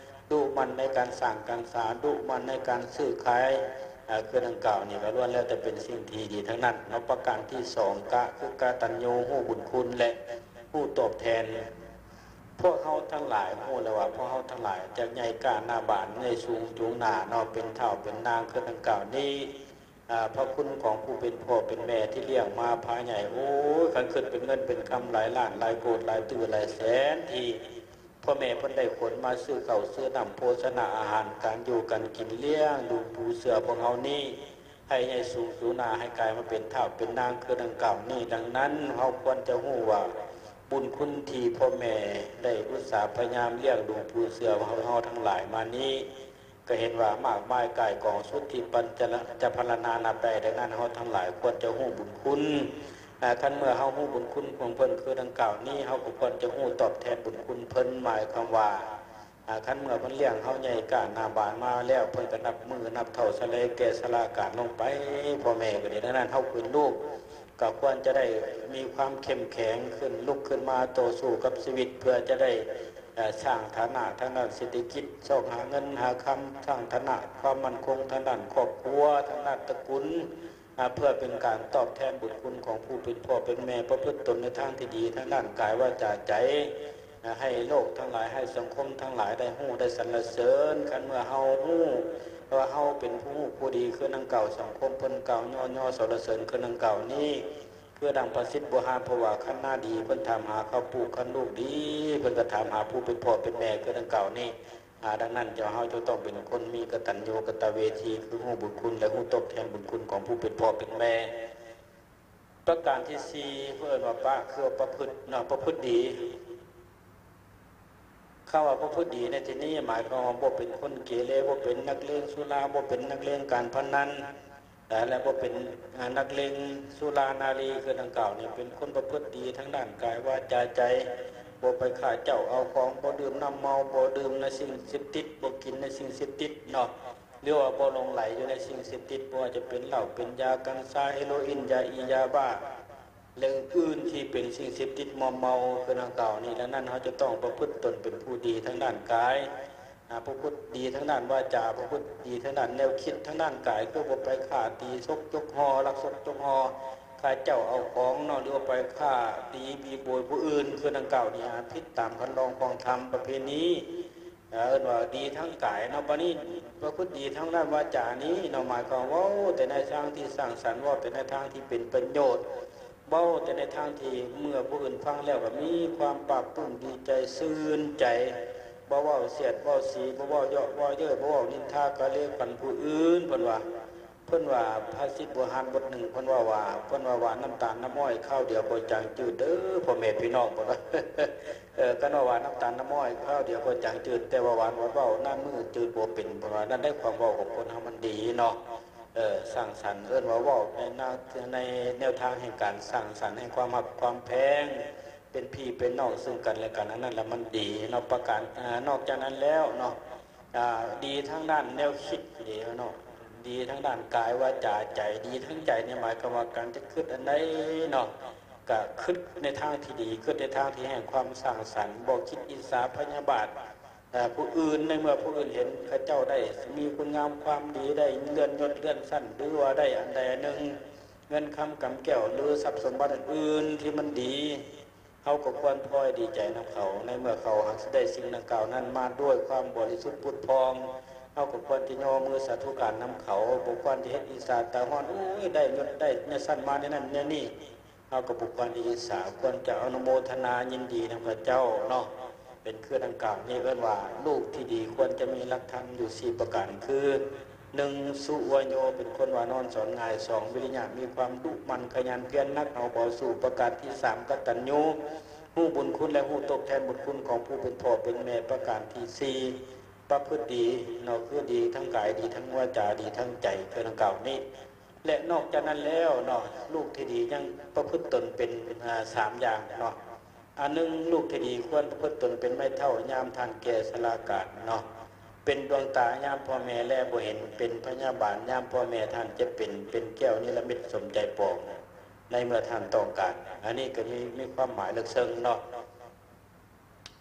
ດຸໝັ່ນໃນການສ້າງການສາ, ດຸໝັ່ນໃນການຊື້ຂາຍ, ອາ ຄືດັ່ງກ່າວນີ້ ກໍລ້ວນແລ້ວແຕ່ເປັນສິ່ງທີ່ດີທັງນັ້ນເນາະ. ປະການທີສອງ ກະ ຄືກະຕັນຍູ ຮູ້ບຸນຄຸນ ແລະ ຮູ້ຕອບແທນ. ພວກເຮົາທັງຫຼາຍຮູ້ແລ້ວວ່າ ພວກເຮົາທັງຫຼາຍຈະໃຫຍ່ກ້າໜ້າບານ ໃຫຍ່ສູງຈຸງໜ້າເນາະ ເປັນທ້າວເປັນນາງຄືດັ່ງກ່າວນີ້. ອາ ພະຄຸນຂອງຜູ້ເປັນພໍ່ເປັນແມ່ທີ່ລ້ຽງມາພາໃຫຍ່ ໂອ້ຍ ຄັນຄິດເປັນເງິນເປັນຄຳຫຼາຍລ້ານຫຼາຍໂກດ ຫຼາຍຕື້ຫຼາຍແສນ ທີ່ພໍ່ແມ່ເພິ່ນໄດ້ຂົນມາຊື້ເຂົ້າຊື້ນ້ຳ ໂພຊະນາອາຫານ ການຢູ່ການກິນ ລ້ຽງດູປູເສືອພວກເຮົານີ້ ໃຫ້ໃຫຍ່ສູງສູງໜ້າ ໃຫ້ກາຍມາເປັນທ້າວເປັນນາງຄືດັ່ງກ່າວນີ້. ດັ່ງນັ້ນ ເຮົາຄວນຈະຮູ້ວ່າບຸນຄຸນທີ່ພໍ່ແມ່ໄດ້ອຸດສາພະຍາຍາມລ້ຽງດູປູເສືອເຮົາ ເຮົາທັງຫຼາຍມານີ້ ກໍເຫັນວ່າມາກມາຍກ່າຍກອງສຸດທີ່ປັນຈະລະ ຈະພັນລະນານັບໄດ້. ດັ່ງນັ້ນ ເຮົາທັງຫຼາຍຄວນຈະຮູ້ບຸນຄຸນ. ອາ ຄັນເມື່ອເຮົາຮູ້ບຸນຄຸນຂອງເພິ່ນຄືດັ່ງກ່າວນີ້ ເຮົາກໍຄວນຈະຮູ້ຕອບແທນບຸນຄຸນເພິ່ນ. ໝາຍຄວາມວ່າ ອາ ຄັນເມື່ອເພິ່ນລ້ຽງເຮົາໃຫຍ່ກ້າໜ້າບານມາແລ້ວ ເພິ່ນກໍນັບມື້ນັບເທົ່າ ສະແລແກ່ຊະລາການລົງໄປ ພໍ່ແມ່ກໍດີ. ດັ່ງນັ້ນ ເຮົາເປັນລູກກໍຄວນຈະໄດ້ມີຄວາມເຂັ້ມແຂງຂຶ້ນ ລຸກຂຶ້ນມາຕໍ່ສູ້ກັບຊີວິດ ເພື່ອຈະໄດ້ ເອີ ສ້າງຖານະທາງດ້ານເສດຖະກິດ ຊອກຫາເງິນຫາຄຳ ສ້າງຖານະຄວາມໝັ້ນຄົງທາງດ້ານຄອບຄົວ ທາງດ້ານຕະກຸນ ອາ ເພື່ອເປັນການຕອບແທນບຸນຄຸນຂອງຜູ້ເປັນພໍ່ເປັນແມ່ ປະພຶດຕົນໃນທາງທີ່ດີທາງດ້ານກາຍ ວາຈາ ໃຈ ອາ ໃຫ້ໂລກທັງຫຼາຍ ໃຫ້ສັງຄົມທັງຫຼາຍໄດ້ຮູ້ໄດ້ສັນລະເສີນ. ຄັນເມື່ອເຮົາຮູ້ວ່າເຮົາເປັນຜູ້ຮູ້ຜູ້ດີຄືດັ່ງກ່າວ ສັງຄົມເພິ່ນກ່າວຍໍຍໍສັນລະເສີນຄືດັ່ງກ່າວນີ້ ຄືດັ່ງພະສິດບູຮານ ເພາະວ່າຄັນນາດີເພິ່ນຖາມຫາເຂົ້າປູກ ຄັນລູກດີເພິ່ນກໍຖາມຫາຜູ້ເປັນພໍ່ເປັນແມ່ຄືດັ່ງກ່າວນີ້. ອາ ດັ່ງນັ້ນ ເຈົ້າ ເຮົາຈະຕ້ອງເປັນຄົນມີກະຕັນຍູກະຕະເວທີ ຄືຮູ້ບຸນຄຸນ ແລະ ຮູ້ຕອບແທນບຸນຄຸນຂອງຜູ້ເປັນພໍ່ເປັນແມ່. ປະການທີສີ່ ເພິ່ນວ່າປະ ຄືວ່າປະພຶດເນາະ ປະພຶດດີ. ຄຳວ່າປະພຶດດີໃນທີ່ນີ້ ໝາຍຄວາມວ່າບໍ່ເປັນຄົນເກເລ ບໍ່ເປັນນັກເລງສຸລາ ບໍ່ເປັນນັກເລງການພະນັນ ແລະ ບໍ່ເປັນ ອາ ນັກເລງສຸລານາຣີ ຄືດັ່ງກ່າວນີ້ ເປັນຄົນປະພຶດດີທາງດ້ານກາຍ ວາຈາ ໃຈ ບໍ່ໄປຂ້າເຈົ້າເອົາຂອງ ບໍ່ດື່ມນ້ຳເມົາ ບໍ່ດື່ມໃນສິ່ງເສບຕິດ ບໍ່ກິນໃນສິ່ງເສບຕິດເນາະ ຫຼືວ່າບໍ່ຫຼົງໄຫຼຢູ່ໃນສິ່ງເສບຕິດ ບໍ່ວ່າຈະເປັນເຫຼົ້າ ເປັນຢາ ກັນຊາ ເຮໂຣອິນ ຢາອີ ຢາບ້າ ແລະ ອື່ນໆ ທີ່ເປັນສິ່ງເສບຕິດມອມເມົາຄືດັ່ງກ່າວນີ້. ດັ່ງນັ້ນ ເຮົາຈະຕ້ອງປະພຶດຕົນເປັນຜູ້ດີທາງດ້ານກາຍ ອາ ປະພຶດດີທາງດ້ານວາຈາ ປະພຶດດີທາງດ້ານແນວຄິດ ທາງດ້ານກາຍ ຄືບໍ່ໄປຂ້າຕີ ຊົກຈົກຫໍ່ ລັກຊົກຈົກຫໍ່ ຂ້າເຈົ້າເອົາຂອງເນາະ ຫຼືວ່າໄປຂ້າຕີບີໂບຍຜູ້ອື່ນຄືດັ່ງກ່າວນີ້ ອາ ຜິດຕາມຄັນລອງຂອງທຳປະເພນີ ເອີ້ນວ່າດີທາງກາຍເນາະ. ບາດນີ້ປະພຶດດີທາງດ້ານວາຈານີ້ເນາະ ໝາຍຄວາມເວົ້າແຕ່ໃນທາງທີ່ສ້າງສັນ ເວົ້າແຕ່ໃນທາງທີ່ເປັນປະໂຫຍດ ເວົ້າແຕ່ໃນທາງທີ່ເມື່ອຜູ້ອື່ນຟັງແລ້ວກໍມີຄວາມປາບປຶ້ມດີໃຈຊື່ນໃຈ ບໍ່ເວົ້າສຽດເວົ້າສີ ບໍ່ເວົ້າເຍາະເວົ້າເຍີ້ ບໍ່ເວົ້ານິນທາກະເລຂວັນຜູ້ອື່ນ. ເພິ່ນວ່າ ເພິ່ນວ່າພະສິດບູຮານບົດໜຶ່ງ ເພິ່ນເວົ້າວ່າ ເພິ່ນວ່າ ຫວານນ້ຳຕານນ້ຳອ້ອຍຄາວດຽວບໍ່ຈາງຈືດເດີພໍ່ແມ່ພີ່ນ້ອງ ເພິ່ນວ່າ ເອີ ຄັນວ່າຫວານນ້ຳຕານນ້ຳອ້ອຍຄາວດຽວບໍ່ຈາງຈືດ ແຕ່ວ່າຫວານອອດເວົ້ານານມື້ຈືດບໍ່ເປັນ ເພິ່ນວ່າ. ນັ້ນໄດ້ຄວາມເວົ້າຂອງຄົນເຮົາມັນດີເນາະ ເອີ ສ້າງສັນ ເອີ້ນວ່າເວົ້າໃນ ໃນແນວທາງແຫ່ງການສ້າງສັນ ແຫ່ງຄວາມຮັກຄວາມແພງ ເປັນພີ່ເປັນນ້ອງຊຶ່ງກັນແລະກັນ ອັນນັ້ນລະມັນດີເນາະ. ປະການ ອາ ນອກຈາກນັ້ນແລ້ວເນາະ ອາ ດີທາງດ້ານແນວຄິດນີ້ເນາະ ດີທາງດ້ານກາຍ ວາຈາ ໃຈ ດີທາງໃຈນີ້ ໝາຍຄວາມວ່າການຈະຄິດອັນໃດເນາະ ກະຄິດໃນທາງທີ່ດີ ຄິດໃນທາງທີ່ແຫ່ງຄວາມສ້າງສັນ ບໍ່ຄິດອິດສາພະຍາບາດ ເອີ ຜູ້ອື່ນ ໃນເມື່ອຜູ້ອື່ນເຫັນເຂົາເຈົ້າໄດ້ມີຄຸນງາມຄວາມດີ ໄດ້ເລື່ອນຍົດເລື່ອນຊັ້ນ ຫຼືວ່າໄດ້ອັນໃດອັນໜຶ່ງ ເງິນຄຳກຳແກ້ວ ຫຼືຊັບສົມບັດອື່ນໆທີ່ມັນດີ ເຮົາກໍຄວນພອຍດີໃຈນຳເຂົາ ໃນເມື່ອເຂົາຫາກຊິໄດ້ສິ່ງດັ່ງກ່າວນັ້ນມາດ້ວຍຄວາມບໍລິສຸດຜຸດຜ່ອງ ເຮົາກໍຄວນຈະຍໍມືສາທຸການນຳເຂົາ ບໍ່ຄວນຈະເຮັດອິດສາຕາຮ້ອນ ໂອ້ຍ ໄດ້ຍົດໄດ້ຊັ້ນມາແນວນັ້ນແນວນີ້ ເຮົາກໍບໍ່ຄວນຈະອິດສາ ຄວນຈະອະນຸໂມທະນາຍິນດີນຳເຂົາເຈົ້າເນາະ ເປັນຄືດັ່ງກ່າວນີ້. ເອີ້ນວ່າລູກທີ່ດີຄວນຈະມີຫຼັກທຳຢູ່ສີ່ປະການ ຄື ໜຶ່ງ ສຸວະໂຍ ເປັນຄົນວ່ານອນສອນງ່າຍ ສອງ ວິລິຍະ ມີຄວາມດຸໝັ່ນຂະຫຍັນພຽນໜັກເອົາເບົາສູ້ ປະການທີສາມ ກະຕັນຍູ ຮູ້ບຸນຄຸນ ແລະ ຮູ້ຕົບແທນບຸນຄຸນຂອງຜູ້ເປັນພໍ່ເປັນແມ່ ປະການທີສີ່ ປະພຶດດີເນາະ ຄືດີທັງກາຍ ດີທັງວາຈາ ດີທັງໃຈ ຄືດັ່ງກ່າວນີ້. ແລະ ນອກຈາກນັ້ນແລ້ວເນາະ ລູກທີ່ດີຍັງປະພຶດຕົນເປັນ ອາ ສາມຢ່າງເນາະ. ອັນໜຶ່ງ ລູກທີ່ດີຄວນປະພຶດຕົນເປັນໄມ້ເຖົ້າຍາມທ່ານແກ່ຊະລາການເນາະ ເປັນດວງຕາຍາມພໍ່ແມ່ແລບໍ່ເຫັນ ເປັນພະຍາບານຍາມພໍ່ແມ່ທ່ານເຈັບເປັນ ເປັນແກ້ວເນລະມິດສົມໃຈປອງ ໃນເມື່ອທ່ານຕ້ອງການ. ອັນນີ້ກໍມີ ມີຄວາມໝາຍເລິກເຊິ່ງເນາະ.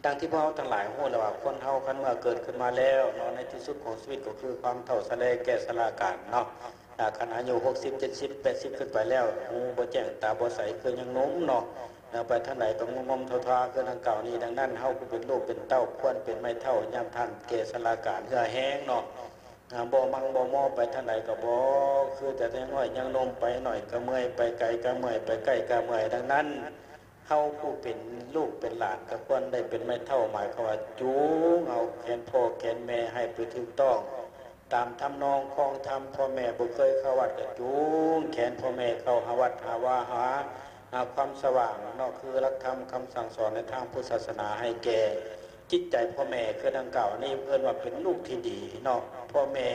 ດັ່ງທີ່ພວກເຮົາທັງຫຼາຍຮູ້ແລ້ວວ່າ ຄົນເຮົາຄັນເມື່ອເກີດຂຶ້ນມາແລ້ວເນາະ ໃນທີ່ສຸດຂອງຊີວິດກໍຄືຄວາມເຖົ້າຊະແລແກ່ຊະລາການເນາະ. ອາ ຄັນອາຍຸຫົກສິບ ເຈັດສິບ ແປດສິບຂຶ້ນໄປແລ້ວ ຫູບໍ່ແຈ້ງຕາບໍ່ໃສຄືຍັງໜຸ່ມເນາະ ເອີ ໄປທາງໃດກໍງຸ່ມງົມເທົາໆຄືດັ່ງກ່າວນີ້. ດັ່ງນັ້ນ ເຮົາຜູ້ເປັນລູກເປັນເຕົ້າ ຄວນເປັນໄມ້ເຖົ້າຍາມທ່ານແກ່ຊະລາການເຫື່ອແຮງເນາະ. ອາ ບໍ່ມັ່ງບໍ່ມໍໄປທາງໃດກໍບອກ ຄືແຕ່ຍັງນ້ອຍຍັງໜຸ່ມ ໄປໜ້ອຍກໍເມື່ອຍ ໄປໄກກໍເມື່ອຍ ໄປໃກ້ກໍເມື່ອຍ. ດັ່ງນັ້ນ ເຮົາຜູ້ເປັນລູກເປັນຫຼານກໍຄວນໄດ້ເປັນໄມ້ເຖົ້າ ໝາຍຄວາມວ່າຈູງເອົາແຂນພໍ່ແຂນແມ່ໃຫ້ໄປຖືກຕ້ອງ ຕາມທຳນອງຄອງທຳ. ພໍ່ແມ່ບໍ່ເຄີຍເຂົ້າວັດກໍຈູງແຂນພໍ່ແມ່ເຂົ້າຫາວັດຫາວາ ຫາ ຫາຄວາມສະຫວ່າງເນາະ ຄືຫຼັກທຳຄຳສັ່ງສອນໃນທາງພຸດທະສາສະໜາໃຫ້ແກ່ຈິດໃຈພໍ່ແມ່ ຄືດັ່ງກ່າວນີ້ ເອີ້ນວ່າເປັນລູກທີ່ດີເນາະ. ພໍ່ແມ່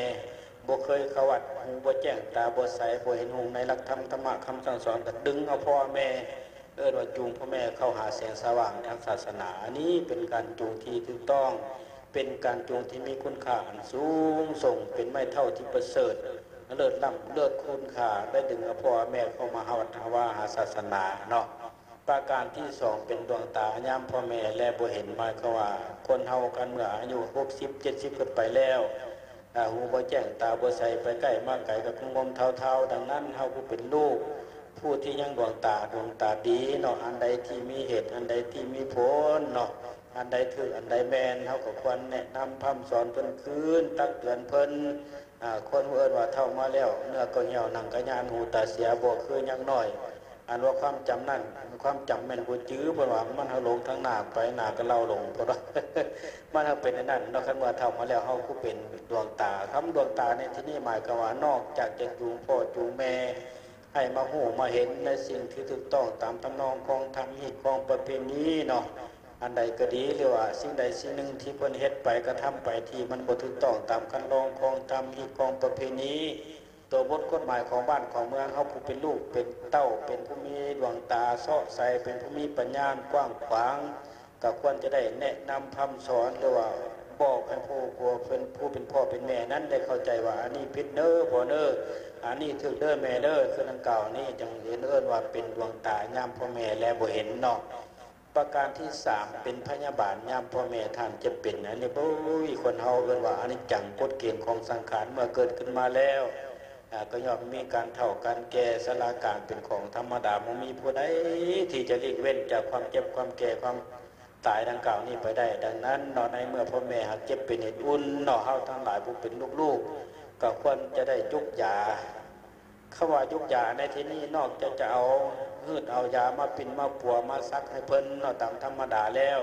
ບໍ່ເຄີຍເຂົ້າວັດ ຫູບໍ່ແຈ້ງຕາບໍ່ໃສ ບໍ່ເຫັນຮຸ່ງໃນຫຼັກທຳທຳມະຄຳສັ່ງສອນ ກໍດຶງເອົາພໍ່ແມ່ ເອີ້ນວ່າຈູງພໍ່ແມ່ເຂົ້າຫາແສງສະຫວ່າງທາງສາສະໜາ. ອັນນີ້ເປັນການຈູງທີ່ຖືກຕ້ອງ ເປັນການຈູງທີ່ມີຄຸນຄ່າອັນສູງສົ່ງ ເປັນໄມ້ເຖົ້າທີ່ປະເສີດເລີດລ້ຳເລີດຄຸນຄ່າ ໄດ້ດຶງເອົາພໍ່ແມ່ເຂົ້າມາຫາວັດຫາວາຫາສາສະໜາເນາະ. ປະການທີສອງ ເປັນດວງຕາຍາມພໍ່ແມ່ແລບໍ່ເຫັນ ໝາຍຄວາມວ່າຄົນເຮົາຄັນເມື່ອອາຍຸຫົກສິບ ເຈັດສິບຂຶ້ນໄປແລ້ວ ອາ ຫູບໍ່ແຈ້ງຕາບໍ່ໃສ ໄປໃກ້ມາໄກກໍກຸມງົມເທົາໆ. ດັ່ງນັ້ນ ເຮົາຜູ້ເປັນລູກ ຜູ້ທີ່ຍັງດວງຕາ ດວງຕາດີເນາະ ອັນໃດທີ່ມີເຫດ ອັນໃດທີ່ມີຜົນເນາະ ອັນໃດຖືກ ອັນໃດແມ່ນ ເຮົາກໍຄວນແນະນຳພຳສອນເພິ່ນຄືນ ຕັກເຕືອນເພິ່ນ. ອາ ຄົນເອີ້ນວ່າເຖົ້າມາແລ້ວ ເນື້ອກໍຫ່ຽວ ໜັງກໍຍານ ຫູຕາເສຍ ບໍ່ຄືຍັງນ້ອຍ. ອັນວ່າຄວາມຈຳນັ້ນ ຄວາມຈຳແມ່ນບໍ່ຈື່ ເພິ່ນວ່າມັນຫາຫຼົງທາງໜ້າໄປ ໜ້າກໍເລົາຫຼົງ ເພິ່ນວ່າ ມັນຫາເປັນອັນນັ້ນເນາະ. ຄັນວ່າເຖົ້າມາແລ້ວ ເຮົາຄືເປັນດວງຕາ ຄຳດວງຕາໃນທີ່ນີ້ໝາຍຄວາມວ່າ ນອກຈາກຈະຈູງພໍ່ຈູງແມ່ ໃຫ້ມາຮູ້ມາເຫັນໃນສິ່ງທີ່ຖືກຕ້ອງຕາມທຳນອງຂອງທຳຮີດຂອງປະເພນີເນາະ ອັນໃດກໍດີ ຫຼືວ່າສິ່ງໃດສິ່ງໜຶ່ງທີ່ເພິ່ນເຮັດໄປ ກະທຳໄປ ທີ່ມັນບໍ່ຖືກຕ້ອງຕາມຄັນລອງຂອງທຳຮີດຂອງປະເພນີ ຕົວບົດກົດໝາຍຂອງບ້ານຂອງເມືອງ ເຮົາຜູ້ເປັນລູກເປັນເຕົ້າ ເປັນຜູ້ມີດວງຕາເຊາະໃສ ເປັນຜູ້ມີປັນຍາກວ້າງຂວາງ ກໍຄວນຈະໄດ້ແນະນຳພຳສອນ ຫຼືວ່າບອກໃຫ້ຜູ້ ຜູ້ເປັນ ຜູ້ເປັນພໍ່ເປັນແມ່ນັ້ນໄດ້ເຂົ້າໃຈວ່າ ອັນນີ້ຜິດເດີພໍ່ເດີ ອັນນີ້ຖືກເດີແມ່ເດີ ຄືດັ່ງກ່າວນີ້ ຈຶ່ງເອີ້ນວ່າເປັນດວງຕາຍາມພໍ່ແມ່ແລບໍ່ເຫັນເນາະ. ປະການທີສາມ ເປັນພະຍາບານຍາມພໍ່ແມ່ທ່ານເຈັບເປັນ. ອັນນີ້ ໂອ້ຍ ຄົນເຮົາເອີ້ນວ່າອະນິດຈັງ ກົດເກນຂອງສັງຂານ ເມື່ອເກີດຂຶ້ນມາແລ້ວ ອາ ກໍຍ່ອມມີການເຖົ້າການແກ່ ຊະລາການເປັນຂອງທຳມະດາ ບໍ່ມີຜູ້ໃດທີ່ຈະຫຼີກເວັ້ນຈາກຄວາມເຈັບຄວາມແກ່ຄວາມຕາຍດັ່ງກ່າວນີ້ໄປໄດ້. ດັ່ງນັ້ນເນາະ ໃນເມື່ອພໍ່ແມ່ຫາກເຈັບເປັນເຫດອຸ່ນເນາະ ເຮົາທັງຫຼາຍຜູ້ເປັນລູກໆ ກໍຄວນຈະໄດ້ຈຸກຢາ. ຄຳວ່າຈຸກຢາໃນທີ່ນີ້ ນອກຈາກຈະເອົາ ຮືດເອົາຢາມາປິ່ນມາປົວມາສັກໃຫ້ເພິ່ນເນາະ ຕາມທຳມະດາແລ້ວ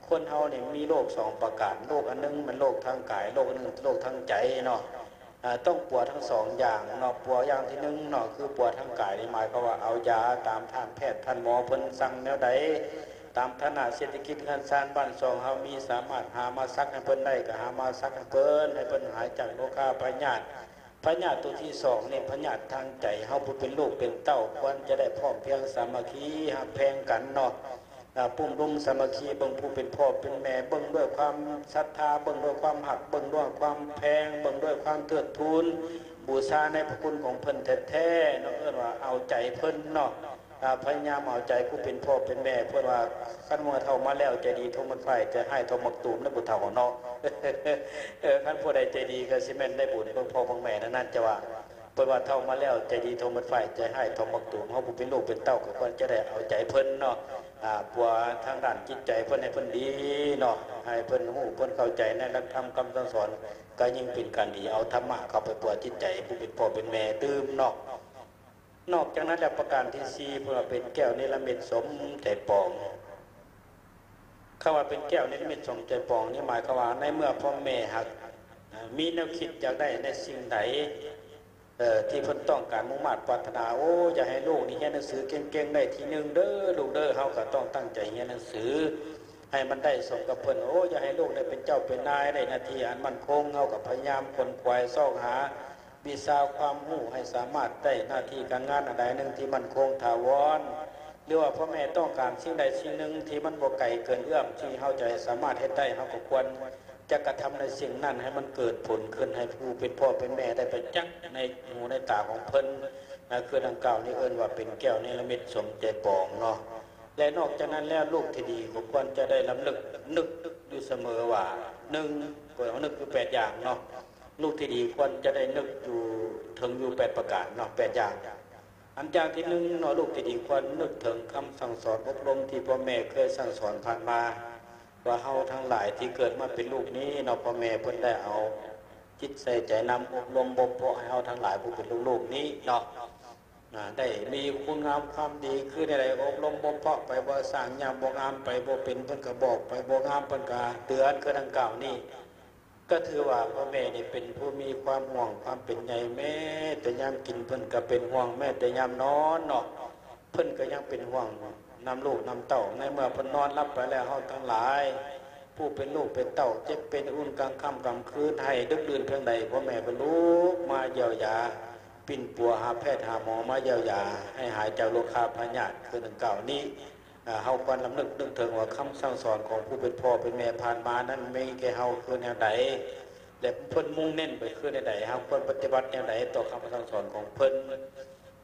ຄົນເຮົານີ້ມີໂລກສອງປະການ ໂລກອັນໜຶ່ງແມ່ນໂລກທາງກາຍ ໂລກອັນໜຶ່ງໂລກທາງໃຈເນາະ. ອາ ຕ້ອງປົວທັງສອງຢ່າງເນາະ ປົວຢ່າງທີໜຶ່ງເນາະ ຄືປົວທາງກາຍນີ້ ໝາຍຄວາມວ່າເອົາຢາຕາມທ່ານແພດທ່ານໝໍເພິ່ນສັ່ງແນວໃດ ຕາມຖານະເສດຖະກິດເຮືອນຊານບ້ານຊ່ອງເຮົາມີ ສາມາດຫາມາສັກໃຫ້ເພິ່ນໄດ້ ກໍຫາມາສັກໃຫ້ເພິ່ນ ໃຫ້ເພິ່ນຫາຍຈາກໂລຄາພະຍາດ. ພະຍາດຕົວທີສອງນີ້ ພະຍາດທາງໃຈ ເຮົາຜູ້ເປັນລູກເປັນເຕົ້າ ຄວນຈະໄດ້ພ້ອມພຽງສາມັກຄີ ຮັກແພງກັນເນາະ ອາ ປຸ້ມລຸມສາມັກຄີ ເບິ່ງຜູ້ເປັນພໍ່ເປັນແມ່ ເບິ່ງດ້ວຍຄວາມສັດທາ ເບິ່ງດ້ວຍຄວາມຮັກ ເບິ່ງດ້ວຍຄວາມແພງ ເບິ່ງດ້ວຍຄວາມເທີດທູນ ບູຊາໃນພະຄຸນຂອງເພິ່ນແທ້ໆເນາະ ເອີ້ນວ່າເອົາໃຈເພິ່ນເນາະ. ອາ ພະຍາຍາມເອົາໃຈຜູ້ເປັນພໍ່ເປັນແມ່ ເພິ່ນວ່າ ຄັນວ່າເຖົ້າມາແລ້ວ ໃຈດີເທົ່າໝາກໄຟ ໃຈຮ້າຍເທົ່າໝາກຕູມ ແລ້ວຜູ້ເຖົ້າເນາະ. ເອີ ຄັນຜູ້ໃດໃຈດີກໍຊິແມ່ນໄດ້ບຸນເບິ່ງພໍ່ເບິ່ງແມ່ນັ້ນໆ ຈະວ່າ ເພິ່ນວ່າເຖົ້າມາແລ້ວ ໃຈດີເທົ່າໝາກໄຟ ໃຈຮ້າຍເທົ່າໝາກຕູມ ເຮົາຜູ້ເປັນລູກເປັນເຕົ້າກໍຄວນຈະໄດ້ເອົາໃຈເພິ່ນເນາະ ອາ ປົວທາງດ້ານຈິດໃຈເພິ່ນ ໃຫ້ເພິ່ນດີເນາະ ໃຫ້ເພິ່ນຮູ້ເພິ່ນເຂົ້າໃຈໃນຫຼັກທຳຄຳສັ່ງສອນ ກໍຍິ່ງເປັນການດີ ເອົາທຳມະເຂົ້າໄປປົວຈິດໃຈຜູ້ເປັນພໍ່ເປັນແມ່ຕື່ມເນາະ. ນອກຈາກນັ້ນແລ້ວ ປະການທີສີ່ ເພິ່ນວ່າເປັນແກ້ວເນລະມິດສົມໃຈປອງ. ຄຳວ່າເປັນແກ້ວເນລະມິດສົມໃຈປອງນີ້ ໝາຍຄວາມວ່າ ໃນເມື່ອພໍ່ແມ່ຫາກ ເອີ ມີແນວຄິດຢາກໄດ້ໃນສິ່ງໃດ ເອີ ທີ່ເພິ່ນຕ້ອງການມຸ່ງມາດປາດຖະໜາ ໂອ້ ຢາກໃຫ້ລູກນີ້ຮຽນໜັງສືເກັ່ງໆ ໄດ້ທີໜຶ່ງເດີລູກເດີ ເຮົາກໍຕ້ອງຕັ້ງໃຈຮຽນໜັງສືໃຫ້ມັນໄດ້ສົມກັບເພິ່ນ. ໂອ້ ຢາກໃຫ້ລູກໄດ້ເປັນເຈົ້າເປັນນາຍ ໄດ້ໜ້າທີ່ອັນໝັ້ນຄົງ ເຮົາກໍພະຍາຍາມຂົນຂວາຍຊອກຫາ ວິຊາຄວາມຮູ້ໃຫ້ສາມາດໄດ້ໜ້າທີ່ການງານອັນໃດໜຶ່ງທີ່ໝັ້ນຄົງຖາວອນ ຫຼືວ່າພໍ່ແມ່ຕ້ອງການສິ່ງໃດສິ່ງໜຶ່ງທີ່ມັນບໍ່ໄກເກີນເອື້ອມ ທີ່ເຮົາຈະສາມາດເຮັດໄດ້ ເຮົາກໍຄວນຈະກະທຳໃນສິ່ງນັ້ນໃຫ້ມັນເກີດຜົນຂຶ້ນ ໃຫ້ຜູ້ເປັນພໍ່ເປັນແມ່ໄດ້ປະຈັກໃນຫູໃນຕາຂອງເພິ່ນ ຄືດັ່ງກ່າວນີ້ເອີ້ນວ່າເປັນແກ້ວເນລະມິດສົມໃຈປອງເນາະ. ແລະນອກຈາກນັ້ນແລ້ວ ລູກທີ່ດີກໍຄວນຈະໄດ້ລຳລຶກນຶກຢູ່ສະເໝີວ່າ ໜຶ່ງ ກໍລຳນຶກຢູ່ແປດຢ່າງເນາະ ລູກທີ່ດີຄວນຈະໄດ້ນຶກຢູ່ ເຖິງຢູ່ແປດປະການເນາະ ແປດຢ່າງ. ອັນຢ່າງທີໜຶ່ງເນາະ ລູກທີ່ດີຄວນນຶກເຖິງຄຳສັ່ງສອນອົບຮົມທີ່ພໍ່ແມ່ເຄີຍສັ່ງສອນຜ່ານມາ ວ່າເຮົາທັງຫຼາຍທີ່ເກີດມາເປັນລູກນີ້ເນາະ ພໍ່ແມ່ເພິ່ນໄດ້ເອົາຈິດໃສ່ໃຈນຳອົບຮົມບົ່ມເພາະໃຫ້ເຮົາທັງຫຼາຍຜູ້ເປັນລູກໆນີ້ເນາະ ອາ ໄດ້ມີຄຸນງາມຄວາມດີຄືແນວໃດ ອົບຮົມບົ່ມເພາະໄປ ບໍ່ສ້າງຍາມບໍ່ງາມໄປ ບໍ່ເປັນເພິ່ນກໍບອກໄປ ບໍ່ງາມເພິ່ນກໍເຕືອນ ຄືດັ່ງກ່າວນີ້. ກໍຖືວ່າພໍ່ແມ່ນີ້ເປັນຜູ້ມີຄວາມຫ່ວງຄວາມເປັນໃຍ ແມ້ແຕ່ຍາມກິນເພິ່ນກໍເປັນຫ່ວງ ແມ້ແຕ່ຍາມນອນເນາະ ເພິ່ນກໍຍັງເປັນຫ່ວງນຳລູກນຳເຕົ້າ ໃນເມື່ອເພິ່ນນອນຫຼັບໄປແລ້ວ ເຮົາທັງຫຼາຍຜູ້ເປັນລູກເປັນເຕົ້າ ເຈັບເປັນອຸ່ນກາງຄ່ຳກາງຄືນ ໄຫ້ດຶກດື່ນພຽງໃດ ພໍ່ແມ່ເພິ່ນລຸກມາຢຽວຢາ ປິ່ນປົວຫາແພດຫາໝໍມາຢຽວຢາ ໃຫ້ຫາຍຈາກໂລຄາພະຍາດ ຄືດັ່ງກ່າວນີ້. ເຮົາຄວນລຳນຶກນຶກເຖິງວ່າຄຳສັ່ງສອນຂອງຜູ້ເປັນພໍ່ເປັນແມ່ຜ່ານມານັ້ນ ມີແກ່ເຮົາຄືແນວໃດ ແລະ ເພິ່ນມຸ່ງເນັ້ນໄປຄືແນວໃດ ເຮົາຄວນປະຕິບັດແນວໃດຕໍ່ຄຳສັ່ງສອນຂອງເພິ່ນ.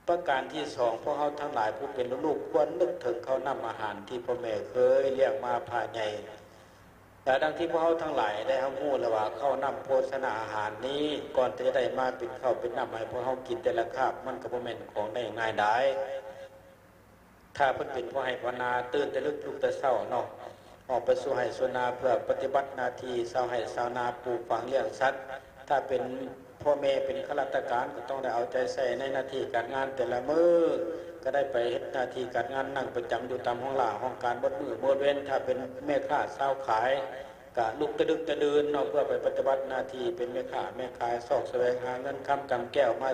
ປະການທີສອງ ພວກເຮົາທັງຫຼາຍຜູ້ເປັນລູກໆ ຄວນນຶກເຖິງເຂົ້ານ້ຳອາຫານທີ່ພໍ່ແມ່ເຄີຍລ້ຽງມາພາໃຫຍ່ ແລະ ດັ່ງທີ່ພວກເຮົາທັງຫຼາຍໄດ້ຮັບຮູ້ແລ້ວວ່າ ເຂົ້ານ້ຳໂພຊະນາອາຫານນີ້ ກ່ອນທີ່ຈະໄດ້ມາເປັນເຂົ້າເປັນນ້ຳໃຫ້ພວກເຮົາກິນແຕ່ລະຄາບ ມັນກໍບໍ່ແມ່ນຂອງໄດ້ງ່າຍດາຍ. ຖ້າເພິ່ນເປັນຜູ້ໃຫ້ພາວະນາ ຕື່ນແຕ່ເລິກລຸກແຕ່ເຊົ້າເນາະ ອອກໄປສູ່ໄຮ່ສູ່ນາເພື່ອປະຕິບັດໜ້າທີ່ຊາວໄຮ່ຊາວນາ ປູກຝັງລ້ຽງສັດ. ຖ້າເປັນພໍ່ແມ່ເປັນຂ້າລາຊະການ ກໍຕ້ອງໄດ້ເອົາໃຈໃສ່ໃນໜ້າທີ່ການງານແຕ່ລະມື້ ກໍໄດ້ໄປເຮັດໜ້າທີ່ການງານ ນັ່ງປະຈຳຢູ່ຕາມຫ້ອງລາຫ້ອງການໝົດມື້ໝົດເວັນ. ຖ້າເປັນແມ່ຄ້າຊາວຂາຍ ກະລຸກແຕ່ດຶກແຕ່ດື່ນເນາະ ເພື່ອໄປປະຕິບັດໜ້າທີ່ເປັນແມ່ຄ້າແມ່ຂາຍ ຊອກສະແຫວງຫາເງິນຄຳກຳແກ້ວມາ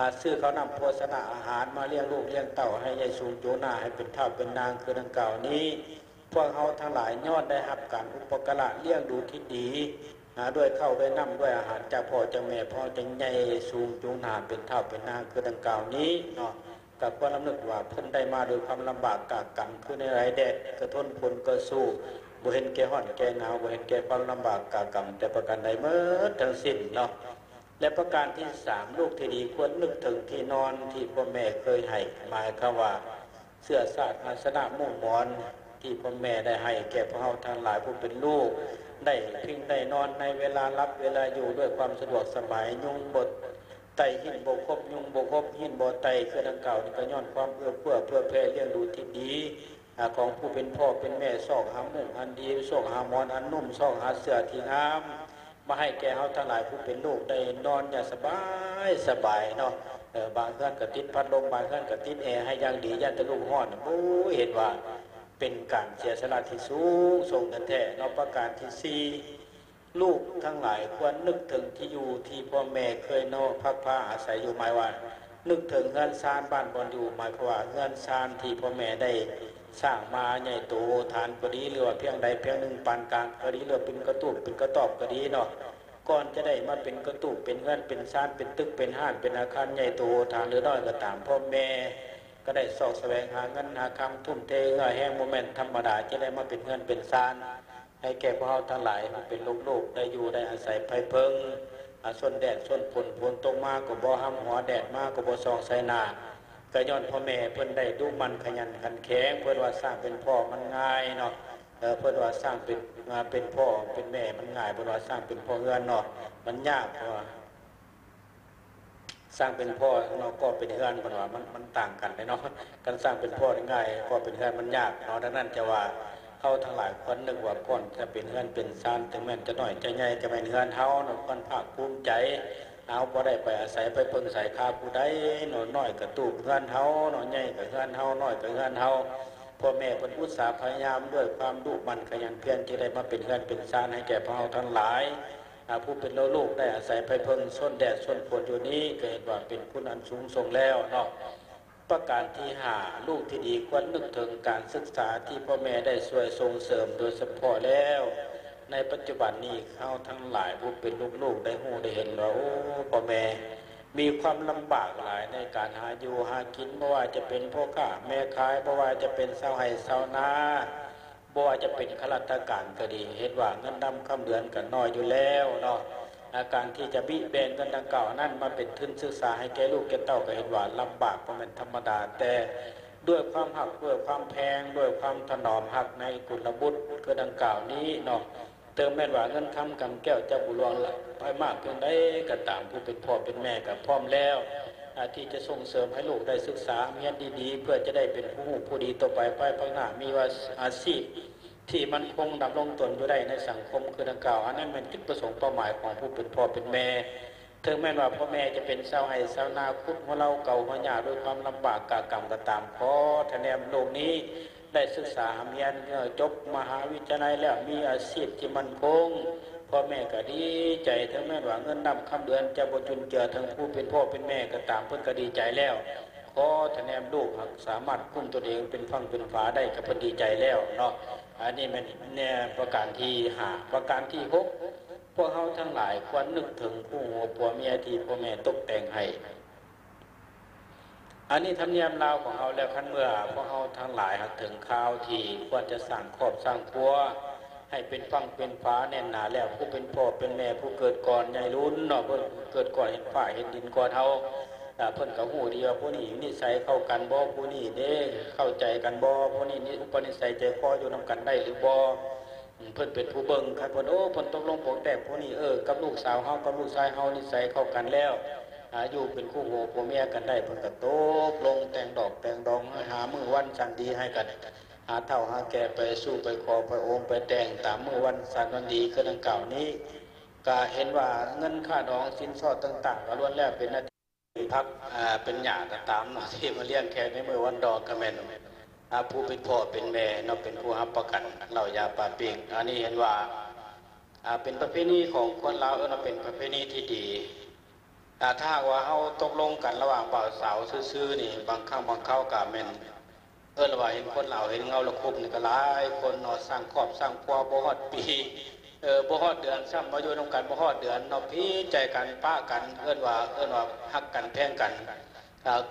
ມາຊື້ເຂົ້ານ້ຳໂພຊະນາອາຫານ ມາລ້ຽງລູກລ້ຽງເຕົ້າໃຫ້ໃຫຍ່ສູງໂຈງໜ້າ ໃຫ້ເປັນທ້າວເປັນນາງຄືດັ່ງກ່າວນີ້. ພວກເຮົາທັງຫຼາຍຍ້ອນໄດ້ຮັບການອຸປະກາລະລ້ຽງດູທີ່ດີ ອາ ດ້ວຍເຂົ້າດ້ວຍນ້ຳດ້ວຍອາຫານຈາກພໍ່ຈາກແມ່ ພວກເຮົາຈຶ່ງໃຫຍ່ສູງໂຈງໜ້າ ເປັນທ້າວເປັນນາງຄືດັ່ງກ່າວນີ້ເນາະ. ກໍຄວນລຳນຶກວ່າເພິ່ນໄດ້ມາດ້ວຍຄວາມລຳບາກກາກຳ ຄືໃນໄລແດດກໍທົນ ຝົນກໍສູ້ ບໍ່ເຫັນແກ່ຮ້ອນແກ່ໜາວ ບໍ່ເຫັນແກ່ຄວາມລຳບາກກາກຳແຕ່ປະການໃດໝົດທັງສິ້ນເນາະ. ແລະ ປະການທີສາມ ລູກທີ່ດີຄວນນຶກເຖິງທີ່ນອນທີ່ພໍ່ແມ່ເຄີຍໃຫ້ ໝາຍຄວາມວ່າ ເຊື້ອຊາດອາສະນະມຸ້ງໝອນທີ່ພໍ່ແມ່ໄດ້ໃຫ້ແກ່ພວກເຮົາທັງຫຼາຍຜູ້ເປັນລູກ ໄດ້ພິງໄດ້ນອນໃນເວລາຫຼັບເວລາຢູ່ດ້ວຍຄວາມສະດວກສະບາຍ ຍຸງບໍ່ໄຕ່ ຫິ້ນບໍ່ຄົບ ຍຸງບໍ່ຄົບ ຫິ້ນບໍ່ໄຕ່ ຄືດັ່ງກ່າວນີ້ ກໍຍ້ອນຄວາມເອື້ອເຟື້ອເຜື່ອແຜ່ລ້ຽງດູທີ່ດີ ອາ ຂອງຜູ້ເປັນພໍ່ເປັນແມ່ ຊອກຫາມຸ້ງອັນດີ ຊອກຫາໝອນອັນນຸ້ມ ຊອກຫາເສື້ອທີ່ງາມ ມາໃຫ້ແກ່ເຮົາທັງຫຼາຍຜູ້ເປັນລູກໄດ້ນອນຢ່າງສະບາຍສະບາຍເນາະ. ເອີ ບາງເຮືອນກໍຕິດພັດລົມ ບາງເຮືອນກໍຕິດແອໃຫ້ຢ່າງດີ ຢ້ານແຕ່ລູກຮ້ອນ. ໂອ້ຍ ເຫັນວ່າເປັນການເສຍສະຫຼະທີ່ສູງສົ່ງແທ້ໆເນາະ. ປະການທີສີ່ ລູກທັງຫຼາຍຄວນນຶກເຖິງທີ່ຢູ່ທີ່ພໍ່ແມ່ເຄີຍເນາະ ພັກພາອາໄສຢູ່ ໝາຍວ່າ ນຶກເຖິງເຮືອນຊານບ້ານບ່ອນຢູ່ ໝາຍຄວາມວ່າເຮືອນຊານທີ່ພໍ່ແມ່ໄດ້ສ້າງມາໃຫຍ່ໂຕໂອຖານກໍດີ ຫຼືວ່າພຽງໃດພຽງໜຶ່ງປານກາງກໍດີ ຫຼືວ່າເປັນກະຕູບເປັນກະຕອບກໍດີເນາະ ກ່ອນຈະໄດ້ມາເປັນກະຕູບ ເປັນເຮືອນ ເປັນຊານ ເປັນຕຶກ ເປັນຮ້ານ ເປັນອາຄານໃຫຍ່ໂຕໂອຖານ ຫຼືນ້ອຍກໍຕາມ ພໍ່ແມ່ກໍໄດ້ຊອກສະແຫວງຫາເງິນຫາຄຳ ທຸ່ມເທເຫື່ອແຮງ ບໍ່ແມ່ນທຳມະດາ ຈະໄດ້ມາເປັນເຮືອນເປັນຊານ ໃຫ້ແກ່ພວກເຮົາທັງຫຼາຍຜູ້ເປັນລູກໆ ໄດ້ຢູ່ໄດ້ອາໄສໄພເພິ່ງ ອາ ຊົນແດດຊົນຝົນ ຝົນຕົກມາກໍບໍ່ຫຳຫົວ ແດດມາກໍບໍ່ສ່ອງໃສ່ໜ້າ ກໍຍ້ອນພໍ່ແມ່ເພິ່ນໄດ້ດຸໝັ່ນຂະຫຍັນຂັນແຂງ. ເພິ່ນວ່າສ້າງເປັນພໍ່ມັນງ່າຍເນາະ ເອີ ເພິ່ນວ່າສ້າງເປັນ ເປັນພໍ່ເປັນແມ່ມັນງ່າຍ ເພິ່ນວ່າສ້າງເປັນພໍ່ເຮືອນເນາະ ມັນຍາກ ເພິ່ນວ່າ ສ້າງເປັນພໍ່ເນາະ ກໍເປັນເຮືອນ ເພິ່ນວ່າ ມັນ ມັນຕ່າງກັນເດ້ເນາະ. ຄັນສ້າງເປັນພໍ່ນີ້ງ່າຍ ກໍເປັນເຮືອນມັນຍາກເນາະ. ດັ່ງນັ້ນຈະວ່າເຮົາທັງຫຼາຍຄວນນຶກວ່າ ກ່ອນຈະເປັນເຮືອນເປັນຊານ ເຖິງແມ່ນຈະນ້ອຍຈະໃຫຍ່ ຈະແມ່ນເຮືອນເຮົາເນາະ ຄວນພາກພູມໃຈ ເຮົາບໍ່ໄດ້ໄປອາໄສໄປເພິ່ງໃສຄາຜູ້ໃດເນາະ. ນ້ອຍກະຕູບເຮືອນເຮົາເນາະ ໃຫຍ່ກະເຮືອນເຮົາ ນ້ອຍກະເຮືອນເຮົາ. ພໍ່ແມ່ເພິ່ນອຸດສາພະຍາຍາມດ້ວຍຄວາມດຸໝັ່ນຂະຫຍັນພຽນ ຈຶ່ງໄດ້ມາເປັນເຮືອນເປັນຊານໃຫ້ແກ່ພວກເຮົາທັງຫຼາຍ. ອາ ຜູ້ເປັນໂລກໄດ້ອາໄສໄພເພິ່ງ ຊົນແດດຊົນຝົນຢູ່ນີ້ ກໍເຫັນວ່າເປັນຄຸນອັນສູງສົ່ງແລ້ວເນາະ. ປະການທີຫ້າ ລູກທີ່ດີຄວນນຶກເຖິງການສຶກສາທີ່ພໍ່ແມ່ໄດ້ຊ່ວຍສົ່ງເສີມ ໂດຍສະເພາະແລ້ວໃນປັດຈຸບັນນີ້ ເຮົາທັງຫຼາຍຜູ້ເປັນລູກໆ ໄດ້ຮູ້ໄດ້ເຫັນວ່າ ໂອ້ ພໍ່ແມ່ມີຄວາມລຳບາກຫຼາຍໃນການຫາຢູ່ຫາກິນ ບໍ່ວ່າຈະເປັນພໍ່ຄ້າແມ່ຂາຍ ບໍ່ວ່າຈະເປັນຊາວໄຮ່ຊາວນາ ບໍ່ວ່າຈະເປັນຂ້າລາຊະການກໍດີ ເຮັດວ່າເງິນດຳຄຳເດືອນກໍນ້ອຍຢູ່ແລ້ວເນາະ. ອາ ການທີ່ຈະບິແບ່ງເງິນດັ່ງກ່າວນັ້ນມາເປັນທຶນສຶກສາໃຫ້ແກ່ລູກແກ່ເຕົ້າ ກໍເຫັນວ່າລຳບາກບໍ່ແມ່ນທຳມະດາ ແຕ່ດ້ວຍຄວາມຮັກ ດ້ວຍຄວາມແພງ ດ້ວຍຄວາມຖະໜອມຮັກໃນກຸນລະບຸດຄືດັ່ງກ່າວນີ້ເນາະ ເຖິງແມ່ນວ່າເງິນຄຳກຳແກ້ວຈະບໍ່ຫຼວງຫຼາຍມາກພຽງໃດກໍຕາມ ຜູ້ເປັນພໍ່ເປັນແມ່ກໍພ້ອມແລ້ວ ທີ່ຈະສົ່ງເສີມໃຫ້ລູກໄດ້ສຶກສາຮຽນດີໆ ເພື່ອຈະໄດ້ເປັນຜູ້ຮູ້ຜູ້ດີຕໍ່ໄປພາຍພາກໜ້າ ມີວ່າອາຊີບທີ່ໝັ້ນຄົງດຳລົງຕົນຢູ່ໄດ້ໃນສັງຄົມຄືດັ່ງກ່າວ. ອັນນັ້ນແມ່ນຈຸດປະສົງເປົ້າໝາຍຂອງຜູ້ເປັນພໍ່ເປັນແມ່. ເຖິງແມ່ນວ່າພໍ່ແມ່ຈະເປັນຊາວໄຮ່ຊາວນາ ຂຸດຫົວເລົາເກົາຫົວຫຍ້າດ້ວຍຄວາມລຳບາກກະກຳກໍຕາມ, ຂໍທະແນມລູກນີ້ໄດ້ສຶກສາຮ່ຳຮຽນຈົບມະຫາວິທະຍາໄລແລ້ວ ມີອາຊີບທີ່ໝັ້ນຄົງ, ພໍ່ແມ່ກໍດີໃຈ. ເຖິງແມ່ນວ່າເງິນນ້ຳຄຳເດືອນຈະບໍ່ຈຸນເຈືອເຖິງຜູ້ເປັນພໍ່ເປັນແມ່ກໍຕາມ, ເພິ່ນກໍດີໃຈແລ້ວ. ຂໍທະແນມລູກຫາກສາມາດກຸ້ມຕົນເອງເປັນຝັ່ງເປັນຝາໄດ້ ກໍເພິ່ນດີໃຈແລ້ວເນາະ. ອັນນີ້ແມ່ນແນວປະການທີຫ້າ. ປະການທີຫົກ ພວກເຮົາທັງຫຼາຍຄວນນຶກເຖິງຄູ່ຫົວຜົວເມຍທີ່ພໍ່ແມ່ຕົກແຕ່ງໃຫ້. ອັນນີ້ທຳນຽມລາວຂອງເຮົາແລ້ວ, ຄັນເມື່ອພວກເຮົາທັງຫຼາຍຫາກເຖິງຄາວທີ່ຄວນຈະສ້າງຄອບສ້າງຄົວໃຫ້ເປັນຝັ່ງເປັນຝາແໜ້ນໜາແລ້ວ, ຜູ້ເປັນພໍ່ເປັນແມ່ ຜູ້ເກີດກ່ອນໃຫຍ່ລຸນເນາະ, ເພິ່ນເກີດກ່ອນເຫັນຟ້າເຫັນດິນກ່ອນເຮົາ, ເພິ່ນກໍຮູ້ດີວ່າຜູ້ນີ້ນິໄສເຂົ້າກັນບໍ່, ຜູ້ນີ້ເດ້ເຂົ້າໃຈກັນບໍ່, ຜູ້ນີ້ນິ ອຸປະນິໄສໃຈຄໍຢູ່ນຳກັນໄດ້ຫຼືບໍ່. ເພິ່ນເປັນຜູ້ເບິ່ງ, ຄັນເພິ່ນ ໂອ້ ເພິ່ນຕົກລົງປົງແຕກຜູ້ນີ້ ເອີ ກັບລູກສາວເຮົາ ກັບລູກຊາຍເຮົານິໄສເຂົ້າກັນແລ້ວ ອາ ຢູ່ເປັນຄູ່ຫົວຜົວເມຍກັນໄດ້, ເພິ່ນກໍຕົກລົງແຕ່ງດອກແຕ່ງດອງ ໃຫ້ຫາມື້ວັນສັນດີ ໃຫ້ກັນຫາເຖົ້າຫາແກ່ ໄປສູ່ໄປຂໍໄປໂອງໄປແຕ່ງຕາມມື້ວັນສັນວັນດີຄືດັ່ງກ່າວນີ້. ກໍເຫັນວ່າເງິນຄ່າດອງສິນສອດຕ່າງໆ ກໍລ້ວນແລ້ວເປັນໜ້າທີ່ ພັກ ເປັນຫຍ້າກໍຕາມເນາະ ທີ່ມາລ້ຽງແຂກໃນມື້ວັນດອງ ກໍແມ່ນ ອາ ຜູ້ເປັນພໍ່ເປັນແມ່ເນາະ ເປັນຜູ້ຮັບປະກັນເຫຼົ້າຢາປາປີ້ງ. ອັນນີ້ເຫັນວ່າ ອາ ເປັນປະເພນີຂອງຄົນລາວ ເອີ້ນວ່າເປັນປະເພນີທີ່ດີ. ອາ ຖ້າຫາກວ່າເຮົາຕົກລົງກັນລະຫວ່າງບ່າວສາວຊື່ໆນີ້ ບາງຄັ້ງບາງຄາວກໍແມ່ນ ເອີ້ນວ່າເຫັນຄົນລາວເຫັນເງົາລະຄຸບນີ້ກໍຫຼາຍຄົນເນາະ, ສ້າງຄອບສ້າງຄົວບໍ່ຮອດປີ ເອີ ບໍ່ຮອດເດືອນຊ້ຳ ມາຢູ່ນຳກັນບໍ່ຮອດເດືອນເນາະ, ຜິດໃຈກັນ ປະກັນ ເອີ້ນວ່າ ເອີ້ນວ່າຮັກກັນແພງກັນ.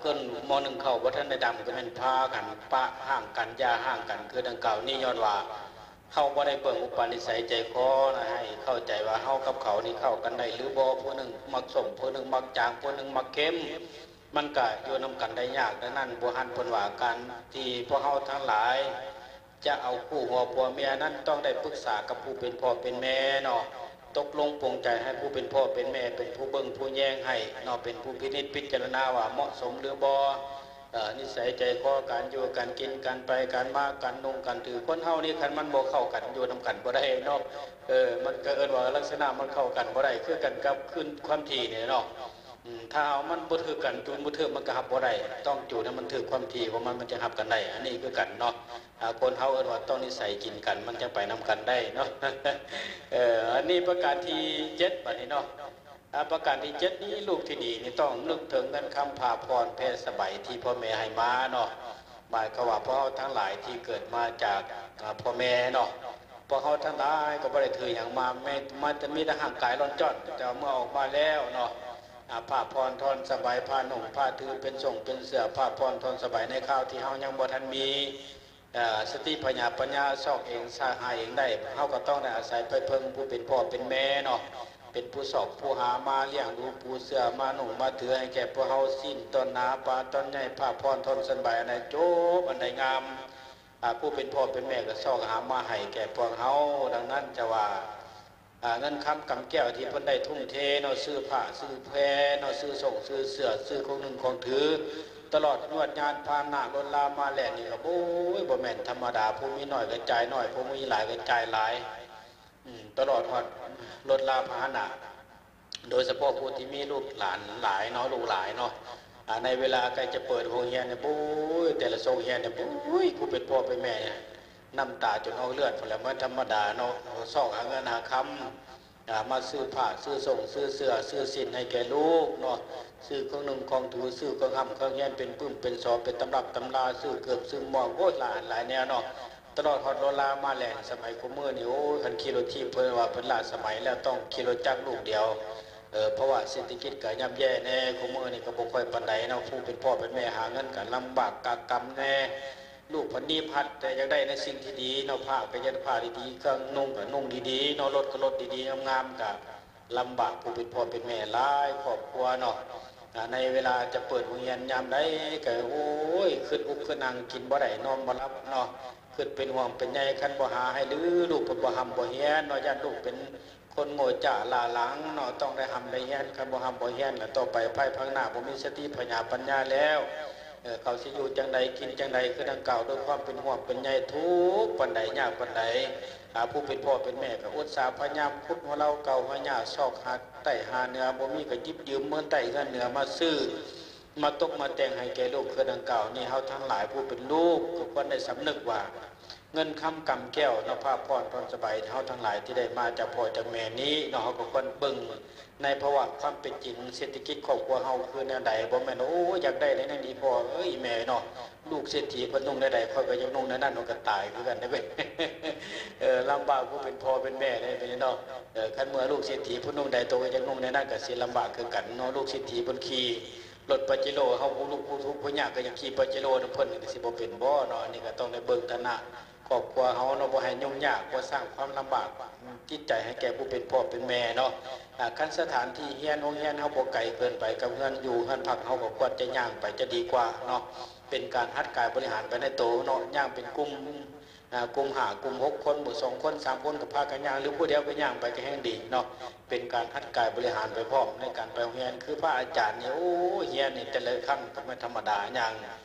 ເກີນ ມໍໜຶ່ງເຂົ້າບໍ່ທັນໄດ້ດຳ ກໍແມ່ນພາກັນປະຮ້າງກັນ ຢ່າຮ້າງກັນຄືດັ່ງກ່າວນີ້ ຍ້ອນວ່າເຮົາບໍ່ໄດ້ເບິ່ງອຸປະນິໄສໃຈຄໍນະ. ໃຫ້ເຂົ້າໃຈວ່າເຮົາກັບເຂົານີ້ເຂົ້າກັນໄດ້ຫຼືບໍ່, ຜູ້ໜຶ່ງມັກສົ້ມ ຜູ້ໜຶ່ງມັກຈາງ ຜູ້ໜຶ່ງມັກເຄັມ ມັນກະຢູ່ນຳກັນໄດ້ຍາກ. ດັ່ງນັ້ນ ບູຮານເພິ່ນວ່າ ການທີ່ພວກເຮົາທັງຫຼາຍຈະເອົາຄູ່ຫົວຜົວເມຍນັ້ນ ຕ້ອງໄດ້ປຶກສາກັບຜູ້ເປັນພໍ່ເປັນແມ່ເນາະ, ຕົກລົງປົງໃຈໃຫ້ຜູ້ເປັນພໍ່ເປັນແມ່ເປັນຜູ້ເບິ່ງຜູ້ແຍງໃຫ້ເນາະ, ເປັນຜູ້ພິນິດພິຈາລະນາວ່າເໝາະສົມຫຼືບໍ່, ເອີ ນິໄສໃຈຄໍ ການຢູ່ການກິນ ການໄປການມາ ການນຸ່ງການຖື. ຄົນເຮົານີ້ ຄັນມັນບໍ່ເຂົ້າກັນ ຢູ່ນຳກັນບໍ່ໄດ້ເນາະ. ເອີ ມັນກໍເອີ້ນວ່າລັກສະນະມັນເຂົ້າກັນບໍ່ໄດ້ ຄືກັນກັບຄືນຄວາມຖີ່ນີ້ເນາະ. ອືມ ຖ້າເຮົາມັນບໍ່ຖືກກັນ ຈູນບໍ່ຖືກ ມັນກໍຮັບບໍ່ໄດ້, ຕ້ອງຈູນໃຫ້ມັນຖືກຄວາມຖີ່ຂອງມັນ ມັນຈຶ່ງຮັບກັນໄດ້. ອັນນີ້ຄືກັນເນາະ, ອາ ຄົນເຮົາເອີ້ນວ່າຕ້ອງນິໄສກິນກັນ ມັນຈັ່ງໄປນຳກັນໄດ້ເນາະ. ເອີ ອັນນີ້ປະການທີເຈັດ ບາດນີ້ເນາະ. ອາ ປະການທີເຈັດນີ້ ລູກທີ່ດີນີ້ຕ້ອງນຶກເຖິງເງິນຄຳຜ້າຜ່ອນແພສະໄບທີ່ພໍ່ແມ່ໃຫ້ມາເນາະ. ໝາຍຄວາມວ່າພວກເຮົາທັງຫຼາຍທີ່ເກີດມາຈາກ ອາ ພໍ່ແມ່ເນາະ, ພວກເຮົາທັງຫຼາຍກໍບໍ່ໄດ້ຖືຫຍັງມາ, ແມ່ນ ມາແຕ່ ມີແຕ່ຮ່າງກາຍລ້ອນຈ້ອນ, ແຕ່ວ່າເມື່ອອອກມາແລ້ວເນາະ ອາ ຜ້າຜ່ອນທ່ອນສະໄບ, ຜ້ານຸ່ງ ຜ້າຖື ເປັນສົ້ງເປັນເສື້ອ, ຜ້າຜ່ອນທ່ອນສະໄບ ໃນຄາວທີ່ເຮົາຍັງບໍ່ທັນມີ ເອີ ສະຕິປັນຍາ ປັນຍາຊອກເອງ ສະຫາເອງໄດ້, ເຮົາກໍຕ້ອງໄດ້ອາໄສໄປເພິ່ງຜູ້ເປັນພໍ່ເປັນແມ່ເນາະ, ເປັນຜູ້ຊອກຜູ້ຫາມາລ້ຽງດູປູເສື້ອ ມານຸ່ງມາຖືໃຫ້ແກ່ພວກເຮົາ, ຊີ້ນຕ່ອນໜາ ປາຕ່ອນໃຫຍ່ ຜ້າຜ່ອນທ່ອນສະໄບ ອັນໃດຈົບ ອັນໃດງາມ ອາ ຜູ້ເປັນພໍ່ເປັນແມ່ກໍຊອກຫາມາໃຫ້ແກ່ພວກເຮົາ. ດັ່ງນັ້ນຈະວ່າ ອາ ເງິນຄຳກຳແກ້ວທີ່ເພິ່ນໄດ້ທຸ່ມເທເນາະ, ຊື້ຜ້າຊື້ແພເນາະ, ຊື້ສົ້ງຊື້ເສື້ອ, ຊື້ຂອງນຸ່ງຂອງຖື, ຕະຫຼອດຍວດຍານພາຫະນະລົດລາມາແລ່ນນີ້ກໍ ໂອ້ຍ ບໍ່ແມ່ນທຳມະດາ, ຜູ້ມີໜ້ອຍກໍຈ່າຍໜ້ອຍ, ຜູ້ມີຫຼາຍກໍຈ່າຍຫຼາຍ. ອືມ ຕະຫຼອດຮອດລົດລາພາຫະນະ, ໂດຍສະເພາະຜູ້ທີ່ມີລູກຫຼານຫຼາຍເນາະ, ລູກຫຼາຍເນາະ, ອາ ໃນເວລາໃກ້ຈະເປີດໂຮງຮຽນນີ້ ໂອ້ຍ ແຕ່ລະໂຮງຮຽນນີ້ ໂອ້ຍ ຜູ້ເປັນພໍ່ເປັນແມ່ ນ້ຳຕາຈົນອອກເລືອດພຸ້ນແຫຼະ, ມັນທຳມະດາເນາະ, ຊອກຫາເງິນຫາຄຳ ອາ ມາຊື້ຜ້າ ຊື້ສົ້ງ ຊື້ເສື້ອ ຊື້ສິ້ນໃຫ້ແກ່ລູກເນາະ, ຊື້ເຄື່ອງນຸ່ງຂອງຖື ຊື້ເຄື່ອງຮ່ຳເຄື່ອງຮຽນ ເປັນປຶ້ມເປັນສໍ ເປັນຕຳລັບຕຳລາ ຊື້ເກີບຊື້ໝວກ ໂອ້ຍ ຫຼາຍອັນຫຼາຍແນວເນາະ. ຕະຫຼອດຮອດລົດລາມາແລ່ນ ສະໄໝຄູ່ມື້ນີ້ ໂອ້ຍ ຄັນຂີ່ລົດຖີບ ເພິ່ນວ່າເພິ່ນລ້າສະໄໝແລ້ວ ຕ້ອງຂີ່ລົດຈັກລູກດຽວ, ເອີ ເພາະວ່າເສດຖະກິດກໍຍ່ຳແຍ່ແດ່, ຄູ່ມື້ນີ້ກໍບໍ່ຄ່ອຍປານໃດເນາະ, ຜູ້ເປັນພໍ່ເປັນແມ່ຫາເງິນກໍລຳບາກກາກກຳແດ່. ລູກເພິ່ນໜີບຮັດ ແຕ່ຢາກໄດ້ໃນສິ່ງທີ່ດີເນາະ, ຜ້າກໍຢາກໄດ້ຜ້າດີໆ, ເຄື່ອງນຸ່ງກໍນຸ່ງດີໆເນາະ, ລົດກໍລົດດີໆງາມໆ, ກໍລຳບາກຜູ້ເປັນພໍ່ເປັນແມ່ຫຼາຍຄອບຄົວເນາະ. ອາ ໃນເວລາຈະເປີດໂຮງຮຽນຍາມໃດກໍ ໂອ້ຍ ຄຶດອຸກຄຶດອັ່ງ, ກິນບໍ່ໄດ້ນອນບໍ່ຫຼັບເນາະ, ຄຶດເປັນຫ່ວງເປັນໃຍ, ຄັນບໍ່ຫາໃຫ້ຫຼື ລູກເພິ່ນບໍ່ຮ່ຳບໍ່ຮຽນເນາະ, ຢ້ານລູກເປັນ ຄ ຄົນໂງ່ຈ້າລ້າຫຼັງເນາະ ຕ້ອງໄດ້ຮ່ຳໄດ້ຮຽນ, ຄັນບໍ່ຮ່ຳບໍ່ຮຽນແລ້ວ ຕໍ່ໄປພາຍພາກໜ້າບໍ່ມີສະຕິປັນຍາ ປັນຍາແລ້ວ ເອີ ເຂົາຊິຢູ່ຈັ່ງໃດ ກິນຈັ່ງໃດ ຄືດັ່ງກ່າວ ດ້ວຍຄວາມເປັນຫ່ວງເປັນໃຍ ທຸກປານໃດ ຍາກປານໃດ ອາ ຜູ້ເປັນພໍ່ເປັນແມ່ກໍອຸດສາພະຍາຍາມ ຂຸດຫົວເລົາເກົ່າຫົວຫຍ້າ ຊອກຫາໃຕ້ຫາເໜືອ ບໍ່ມີກໍຫຍິບຢືມເງິນໃຕ້ເຮືອນເໜືອມາຊື້ ມາຕົກມາແຕ່ງໃຫ້ແກ່ລູກ ຄືດັ່ງກ່າວນີ້ ເຮົາທັງຫຼາຍຜູ້ເປັນລູກກໍຄວນໄດ້ສຳນຶກວ່າ ເງິນຄຳກຳແກ້ວເນາະ ພາພອນພອນສະບາຍ ເຮົາທັງຫຼາຍທີ່ໄດ້ມາຈາກພໍ່ຈາກແມ່ນີ້ເນາະ ເຮົາກໍຄວນເບິ່ງໃນພາວະຄວາມເປັນຈິງ ເສດຖະກິດຄອບຄົວເຮົາຄືແນວໃດ. ບໍ່ແມ່ນ ໂອ້ຍ ຢາກໄດ້ແນວນັ້ນອີ່ພໍ່ເອີຍ ອີ່ແມ່ເນາະ ລູກເສດຖີເພິ່ນນຸ່ງແນວໃດ ຂ້ອຍກໍຢາກນຸ່ງແນວນັ້ນ ມັນກໍຕາຍຄືກັນເດ້ເວີຍ ເອີ ລຳບາກຜູ້ເປັນພໍ່ເປັນແມ່ເດ້ເນາະ. ເອີ ຄັນເມື່ອລູກເສດຖີເພິ່ນນຸ່ງໃດ ໂຕກໍຢາກນຸ່ງແນວນັ້ນ ກໍຊິລຳບາກຄືກັນເນາະ. ລູກເສດຖີເພິ່ນຂີ່ ລົດປາເຈໂຣ ເຮົາຜູ້ທຸກຜູ້ທຸກຜູ້ຍາກກໍຢາກຂີ່ປາເຈໂຣນຳເພິ່ນ ກໍຊິບໍ່ເປັນບໍ່ເນາະ. ອັນນີ້ກໍຕ້ອງໄດ້ເບິ່ງຖານະຄອບຄົວເຮົາເນາະ ບໍ່ໃຫ້ຫຍຸ້ງຍາກ ບໍ່ສ້າງຄວາມລຳບາກຈິດໃຈໃຫ້ແກ່ຜູ້ເປັນພໍ່ເປັນແມ່ເນາະ. ອາ ຄັນສະຖານທີ່ຮຽນ ໂຮງຮຽນເຮົາບໍ່ໄກເກີນໄປກັບເຮືອນ ຢູ່ເຮືອນພັກເຮົາກໍຄວນຈະຍ່າງໄປຈະດີກວ່າເນາະ. ເປັນການຫັດກາຍບໍລິຫານໄປໃນໂຕເນາະ ຍ່າງເປັນກຸ່ມ ອາ ກຸ່ມຫ້າກຸ່ມຫົກຄົນ ບໍ່ ສອງຄົນສາມຄົນກໍພາກັນຍ່າງ ຫຼືຜູ້ດຽວກໍຍ່າງໄປກໍແຮ່ງດີເນາະ. ເປັນການຫັດກາຍບໍລິຫານໄປພ້ອມໃນການໄປໂຮງຮຽນ ຄືພະອາຈານນີ້ ໂອ້ ຮຽນນີ້ແຕ່ລະຄັ້ງກໍບໍ່ທຳມະດາ ຍ່າງ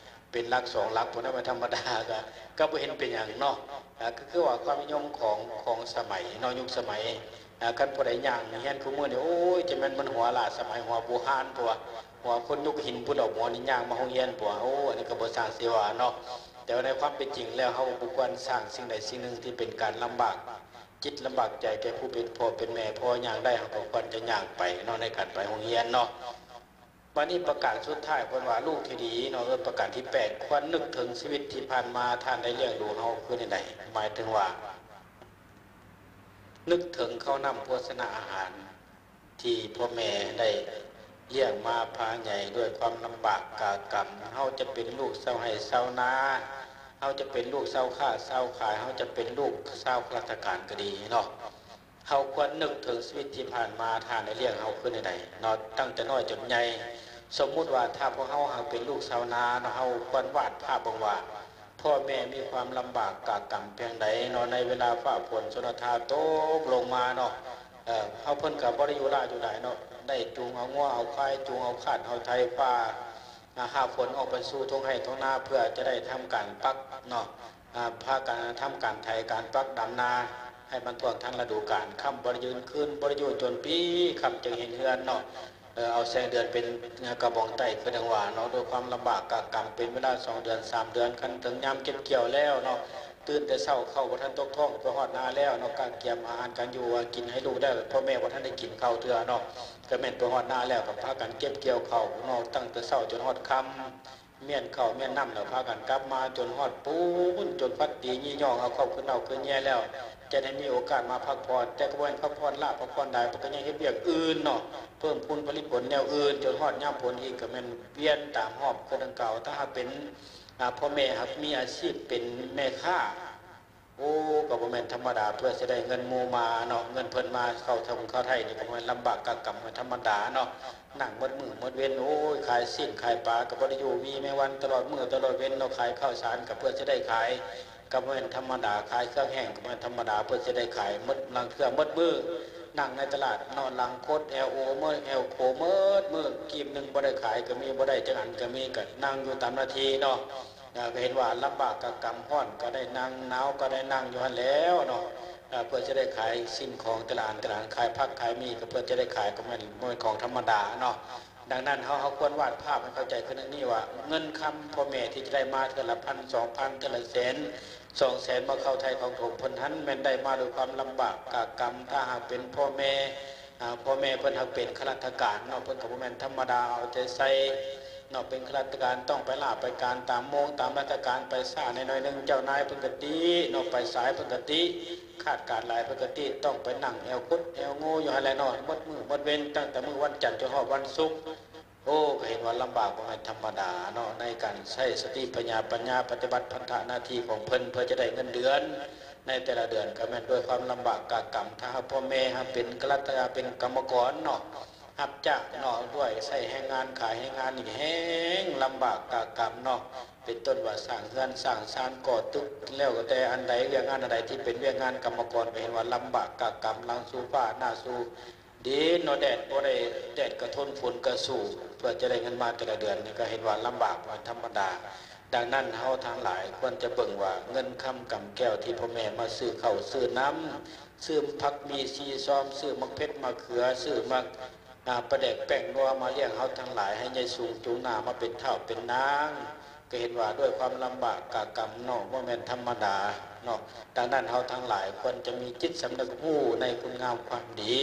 ເປັນຫຼັກສອງຫຼັກພຸ້ນນະ ບໍ່ທຳມະດາ ກໍ ກໍບໍ່ເຫັນເປັນຫຍັງເນາະ. ອາ ກໍຄືວ່າຄວາມນິຍົມຂອງ ຂອງສະໄໝເນາະ ຍຸກສະໄໝ ອາ ຄັນຜູ້ໃດຍ່າງຮຽນຄູ່ມື້ນີ້ ໂອ້ຍ ຈະແມ່ນມັນຫົວລ້າສະໄໝ ຫົວບູຮານ ເພາະວ່າ ຫົວຄົນຍຸກຫີນພຸ້ນດອກ ໝໍນີ້ຍ່າງມາໂຮງຮຽນ ເພາະວ່າ ໂອ້ ອັນນີ້ກໍບໍ່ຊ່າງຊິວ່າເນາະ. ແຕ່ວ່າໃນຄວາມເປັນຈິງແລ້ວ ເຮົາບໍ່ຄວນສ້າງສິ່ງໃດສິ່ງໜຶ່ງທີ່ເປັນການລຳບາກຈິດລຳບາກໃຈແກ່ຜູ້ເປັນພໍ່ເປັນແມ່. ພໍຍ່າງໄດ້ ເຮົາກໍຄວນຈະຍ່າງໄປເນາະ ໃນການໄປໂຮງຮຽນເນາະ. ບັດນີ້ປະການສຸດທ້າຍເພິ່ນວ່າ ລູກທີ່ດີເນາະ ເອີ ປະການທີແປດ ຄວນນຶກເຖິງຊີວິດທີ່ຜ່ານມາ ທ່ານໄດ້ລ້ຽງດູເຮົາຄືແນວໃດ? ໝາຍເຖິງວ່າ ນຶກເຖິງເຂົ້ານ້ຳໂພຊະນາອາຫານ ທີ່ພໍ່ແມ່ໄດ້ລ້ຽງມາພາໃຫຍ່ດ້ວຍຄວາມລຳບາກກາກຳ. ເຮົາຈະເປັນລູກຊາວໄຮ່ຊາວນາ, ເຮົາຈະເປັນລູກຊາວຄ້າຊາວຂາຍ, ເຮົາຈະເປັນລູກຊາວຂ້າລາຊະການກໍດີເນາະ, ເຮົາຄວນນຶກເຖິງຊີວິດທີ່ຜ່ານມາ ທ່ານໄດ້ລ້ຽງເຮົາຄືແນວໃດເນາະ, ຕັ້ງແຕ່ນ້ອຍຈົນໃຫຍ່. ສົມມຸດວ່າຖ້າພວກເຮົາຫາກເປັນລູກຊາວນາເນາະ, ເຮົາຄວນວາດພາບເບິ່ງວ່າ ພໍ່ແມ່ມີຄວາມລຳບາກກາກຳພຽງໃດເນາະ, ໃນເວລາຟ້າຝົນຊົນລະທາຕົກລົງມາເນາະ, ເອີ ເຮົາເພິ່ນກໍບໍ່ໄດ້ຢູ່ຫຼ້າຢູ່ຫຼາຍເນາະ, ໄດ້ຈູງເອົາງົວເອົາຄວາຍ, ຈູງເອົາຄາດເອົາໄຖ ຟ້າ ອາ ຫາຝົນອອກໄປສູ່ທົ່ງໄຮ່ທົ່ງນາ ເພື່ອຈະໄດ້ທຳການປັກເນາະ, ອາ ພາກັນທຳການໄຖການປັກດຳນາ ໃຫ້ມັນທົ່ວງທັນລະດູການ. ຄ່ຳບໍ່ໄດ້ຢືນ ຄືນບໍ່ໄດ້ຢູ່ ຈົນປີຄ່ຳຈຶ່ງເຫັນເຮືອນເນາະ. ເອີ ເອົາແສງເດືອນເປັນກະບອງໄຕ້ ຄືດັ່ງວ່າເນາະ, ດ້ວຍຄວາມລຳບາກກາກຳເປັນເວລາສອງເດືອນສາມເດືອນ, ຄັນເຖິງຍາມເກັບກ່ຽວແລ້ວເນາະ, ຕື່ນແຕ່ເຊົ້າເຂົ້າບໍ່ທັນຕົກທ້ອງ ໄປຮອດນາແລ້ວເນາະ, ກະກຽມອາຫານການຢູ່ການກິນໃຫ້ລູກແລ້ວ, ພໍ່ແມ່ບໍ່ທັນໄດ້ກິນເຂົ້າເທື່ອເນາະ, ກະແມ່ນໄປຮອດນາແລ້ວກໍພາກັນເກັບກ່ຽວເຂົ້າເນາະ, ຕັ້ງແຕ່ເຊົ້າຈົນຮອດຄ່ຳ. ມ້ຽນເຂົ້າມ້ຽນນ້ຳແລ້ວພາກັນກັບມາຈົນຮອດປູນ ຈົນພັດຕີຍີ່ຍ່ອງເອົາເຂົ້າຂຶ້ນເນົ່າຂຶ້ນແຍ່ແລ້ວ ຈະໄດ້ມີໂອກາດມາພັກຜ່ອນ, ແຕ່ກໍບໍ່ແມ່ນພັກຜ່ອນຫຼ້າພັກຜ່ອນຫຼາຍ, ເພິ່ນກໍຍັງເຮັດວຽກອື່ນເນາະ, ເພີ່ມພູນຜະລິດຜົນແນວອື່ນ, ຈົນຮອດຍາມຝົນອີກກໍແມ່ນວຽນຕາມຮອບຄືດັ່ງກ່າວ. ຖ້າຫາກເປັນ ອາ ພໍ່ແມ່ຫາກມີອາຊີບເປັນແມ່ຄ້າ ໂອ້ ກໍບໍ່ແມ່ນທຳມະດາ ເພື່ອຊິໄດ້ເງິນໝູ່ມາເນາະ, ເງິນເພິ່ນມາເຂົ້າທຳເຂົ້າໄທນີ້ ກໍບໍ່ແມ່ນລຳບາກກາກຳ ບໍ່ແມ່ນທຳມະດາເນາະ, ນັ່ງໝົດມື້ໝົດເວັນ ໂອ້ຍ ຂາຍຊີ້ນຂາຍປາກໍບໍ່ໄດ້ຢູ່, ໝີ່ແມງວັນຕະຫຼອດມື້ຕະຫຼອດເວັນເນາະ, ຂາຍເຂົ້າສານກໍເພື່ອຊິໄດ້ຂາຍ, ກໍບໍ່ແມ່ນທຳມະດາ, ຂາຍເຄື່ອງແຫ້ງກໍບໍ່ແມ່ນທຳມະດາ ເພື່ອຊິໄດ້ຂາຍ, ໝົດ ລາງເທື່ອໝົດມື້ ນັ່ງໃນຕະຫຼາດເນາະ, ຫຼັງຄົດແອວໂອໝົດ ແອວໂຄໝົດມື້, ກີບໜຶ່ງບໍ່ໄດ້ຂາຍກໍມີ, ບໍ່ໄດ້ຈັກອັນກໍມີ, ກໍນັ່ງຢູ່ຕາມໜ້າທີ່ເນາະ. ເອີ ກໍເຫັນວ່າລຳບາກກະກຳ ຮ້ອນກໍໄດ້ນັ່ງ ໜາວກໍໄດ້ນັ່ງຢູ່ຫັ້ນແຫຼ້ວເນາະ, ເອີ ເພື່ອຈະໄດ້ຂາຍສິ່ງຂອງແຕ່ລະອັນແຕ່ລະອັນ, ຂາຍຜັກຂາຍໝີ່ກໍເພື່ອຈະໄດ້ຂາຍ, ກໍແມ່ນ ບໍ່ແມ່ນຂອງທຳມະດາເນາະ. ດັ່ງນັ້ນ ເຮົາ ເຮົາຄວນວາດພາບໃຫ້ເຂົ້າໃຈຄືນນີ້ວ່າ ເງິນຄຳພໍ່ແມ່ທີ່ຈະໄດ້ມາເທື່ອລະພັນ ສອງພັນ ເທື່ອລະແສນ ສອງແສນ ມາເຂົ້າໄຖ່ຂອງໂຖເພິ່ນຫັ້ນ ແມ່ນໄດ້ມາດ້ວຍຄວາມລຳບາກກາກຳ. ຖ້າຫາກເປັນພໍ່ແມ່ ອາ ພໍ່ແມ່ເພິ່ນຫາກເປັນຂ້າລາຊະການເນາະ, ເພິ່ນກໍບໍ່ແມ່ນທຳມະດາ ເອົາໃຈໃສ່ເນາະ, ເປັນຂ້າລາຊະການຕ້ອງໄປລາໄປການຕາມໂມງຕາມລາຊະການ, ໄປຊ້າແດ່ໜ້ອຍໜຶ່ງ ເຈົ້ານາຍເພິ່ນກໍຕິເນາະ, ໄປສາຍເພິ່ນກໍຕິ, ຂາດການຫຼາຍເພິ່ນກໍຕິ, ຕ້ອງໄປນັ່ງແອວຄົດແອວງູຢູ່ຫັ້ນແຫຼະເນາະ, ໝົດມື້ໝົດເວັນ ຕັ້ງແຕ່ມື້ວັນຈັນຈົນຮອດວັນສຸກ. ໂອ້ ກໍເຫັນວ່າລຳບາກບໍ່ແມ່ນທຳມະດາເນາະ ໃນການໃຊ້ສະຕິປັນຍາ ປັນຍາປະຕິບັດພັນທະໜ້າທີ່ຂອງເພິ່ນ ເພື່ອຈະໄດ້ເງິນເດືອນໃນແຕ່ລະເດືອນ ກໍແມ່ນດ້ວຍຄວາມລຳບາກກາກຳ. ຖ້າຫາກພໍ່ແມ່ຫາກເປັນກະລັດຕະ ເປັນກຳມະກອນເນາະ, ຮັບຈ້າງເນາະ ດ້ວຍໃຊ້ແຮງງານ ຂາຍແຮງງານນີ້ແຮງລຳບາກກາກຳເນາະ ເປັນຕົ້ນວ່າສ້າງເຮືອນສ້າງຊານ ກໍ່ຕຶກ ແລ້ວແຕ່ອັນໃດ ວຽກງານອັນໃດທີ່ເປັນວຽກງານກຳມະກອນ ກໍເຫັນວ່າລຳບາກກາກຳ ຫຼັງສູ່ຟ້າໜ້າສູ່ດິນເນາະ ແດດບໍ່ໄດ້ ແດດກໍທົນ ຝົນກໍສູ້ ເພື່ອຈະໄດ້ເງິນມາແຕ່ລະເດືອນນີ້ ກໍເຫັນວ່າລຳບາກບໍ່ທຳມະດາ. ດັ່ງນັ້ນ ເຮົາທັງຫຼາຍຄວນຈະເບິ່ງວ່າ ເງິນຄຳກຳແກ້ວທີ່ພໍ່ແມ່ມາຊື້ເຂົ້າຊື້ນ້ຳ ຊື້ຜັກໝີ່ຊີຊອມ ຊື້ໝາກເຜັດໝາກເຂືອ ຊື້ໝາກ ອາ ປາແດກແປ້ງນົວມາລ້ຽງເຮົາທັງຫຼາຍ ໃຫ້ໃຫຍ່ສູງຈູງໜ້າມາເປັນທ້າວເປັນນາງ ກໍເຫັນວ່າດ້ວຍຄວາມລຳບາກກາກຳເນາະ ບໍ່ແມ່ນທຳມະດາເນາະ. ດັ່ງນັ້ນ ເຮົາທັງຫຼາຍຄວນຈະມີຈິດສຳນຶກຮູ້ໃນຄຸນງາມຄວາມດີ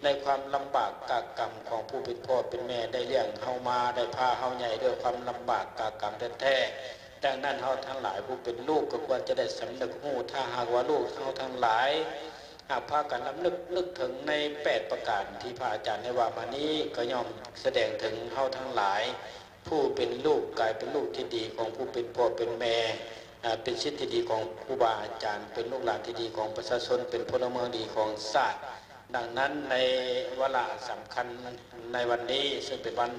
ໃນຄວາມລຳບາກກາກຳຂອງຜູ້ເປັນພໍ່ເປັນແມ່ ໄດ້ລ້ຽງເຮົາມາ ໄດ້ພາເຮົາໃຫຍ່ດ້ວຍຄວາມລຳບາກກາກຳແທ້ໆ. ດັ່ງນັ້ນ ເຮົາທັງຫຼາຍຜູ້ເປັນລູກກໍຄວນຈະໄດ້ສຳນຶກຮູ້ ຖ້າຫາກວ່າລູກເຮົາທັງຫຼາຍ ຫາກພາກັນລຳລຶກນຶກເຖິງໃນແປດປະການທີ່ພະອາຈານໄດ້ວ່າມານີ້ ກໍຍ່ອມສະແດງເຖິງເຮົາທັງຫຼາຍ ຜູ້ເປັນລູກກາຍເປັນລູກທີ່ດີຂອງຜູ້ເປັນພໍ່ເປັນແມ່ ເປັນສິດທີ່ດີຂອງຄູບາອາຈານ ເປັນລູກຫຼານທີ່ດີຂອງປະຊາຊົນ ເປັນພົນລະເມືອງດີຂອງຊາດ. ດັ່ງນັ້ນ ໃນວາລະສຳຄັນໃນວັນນີ້ ເຊິ່ງເປັນວັນ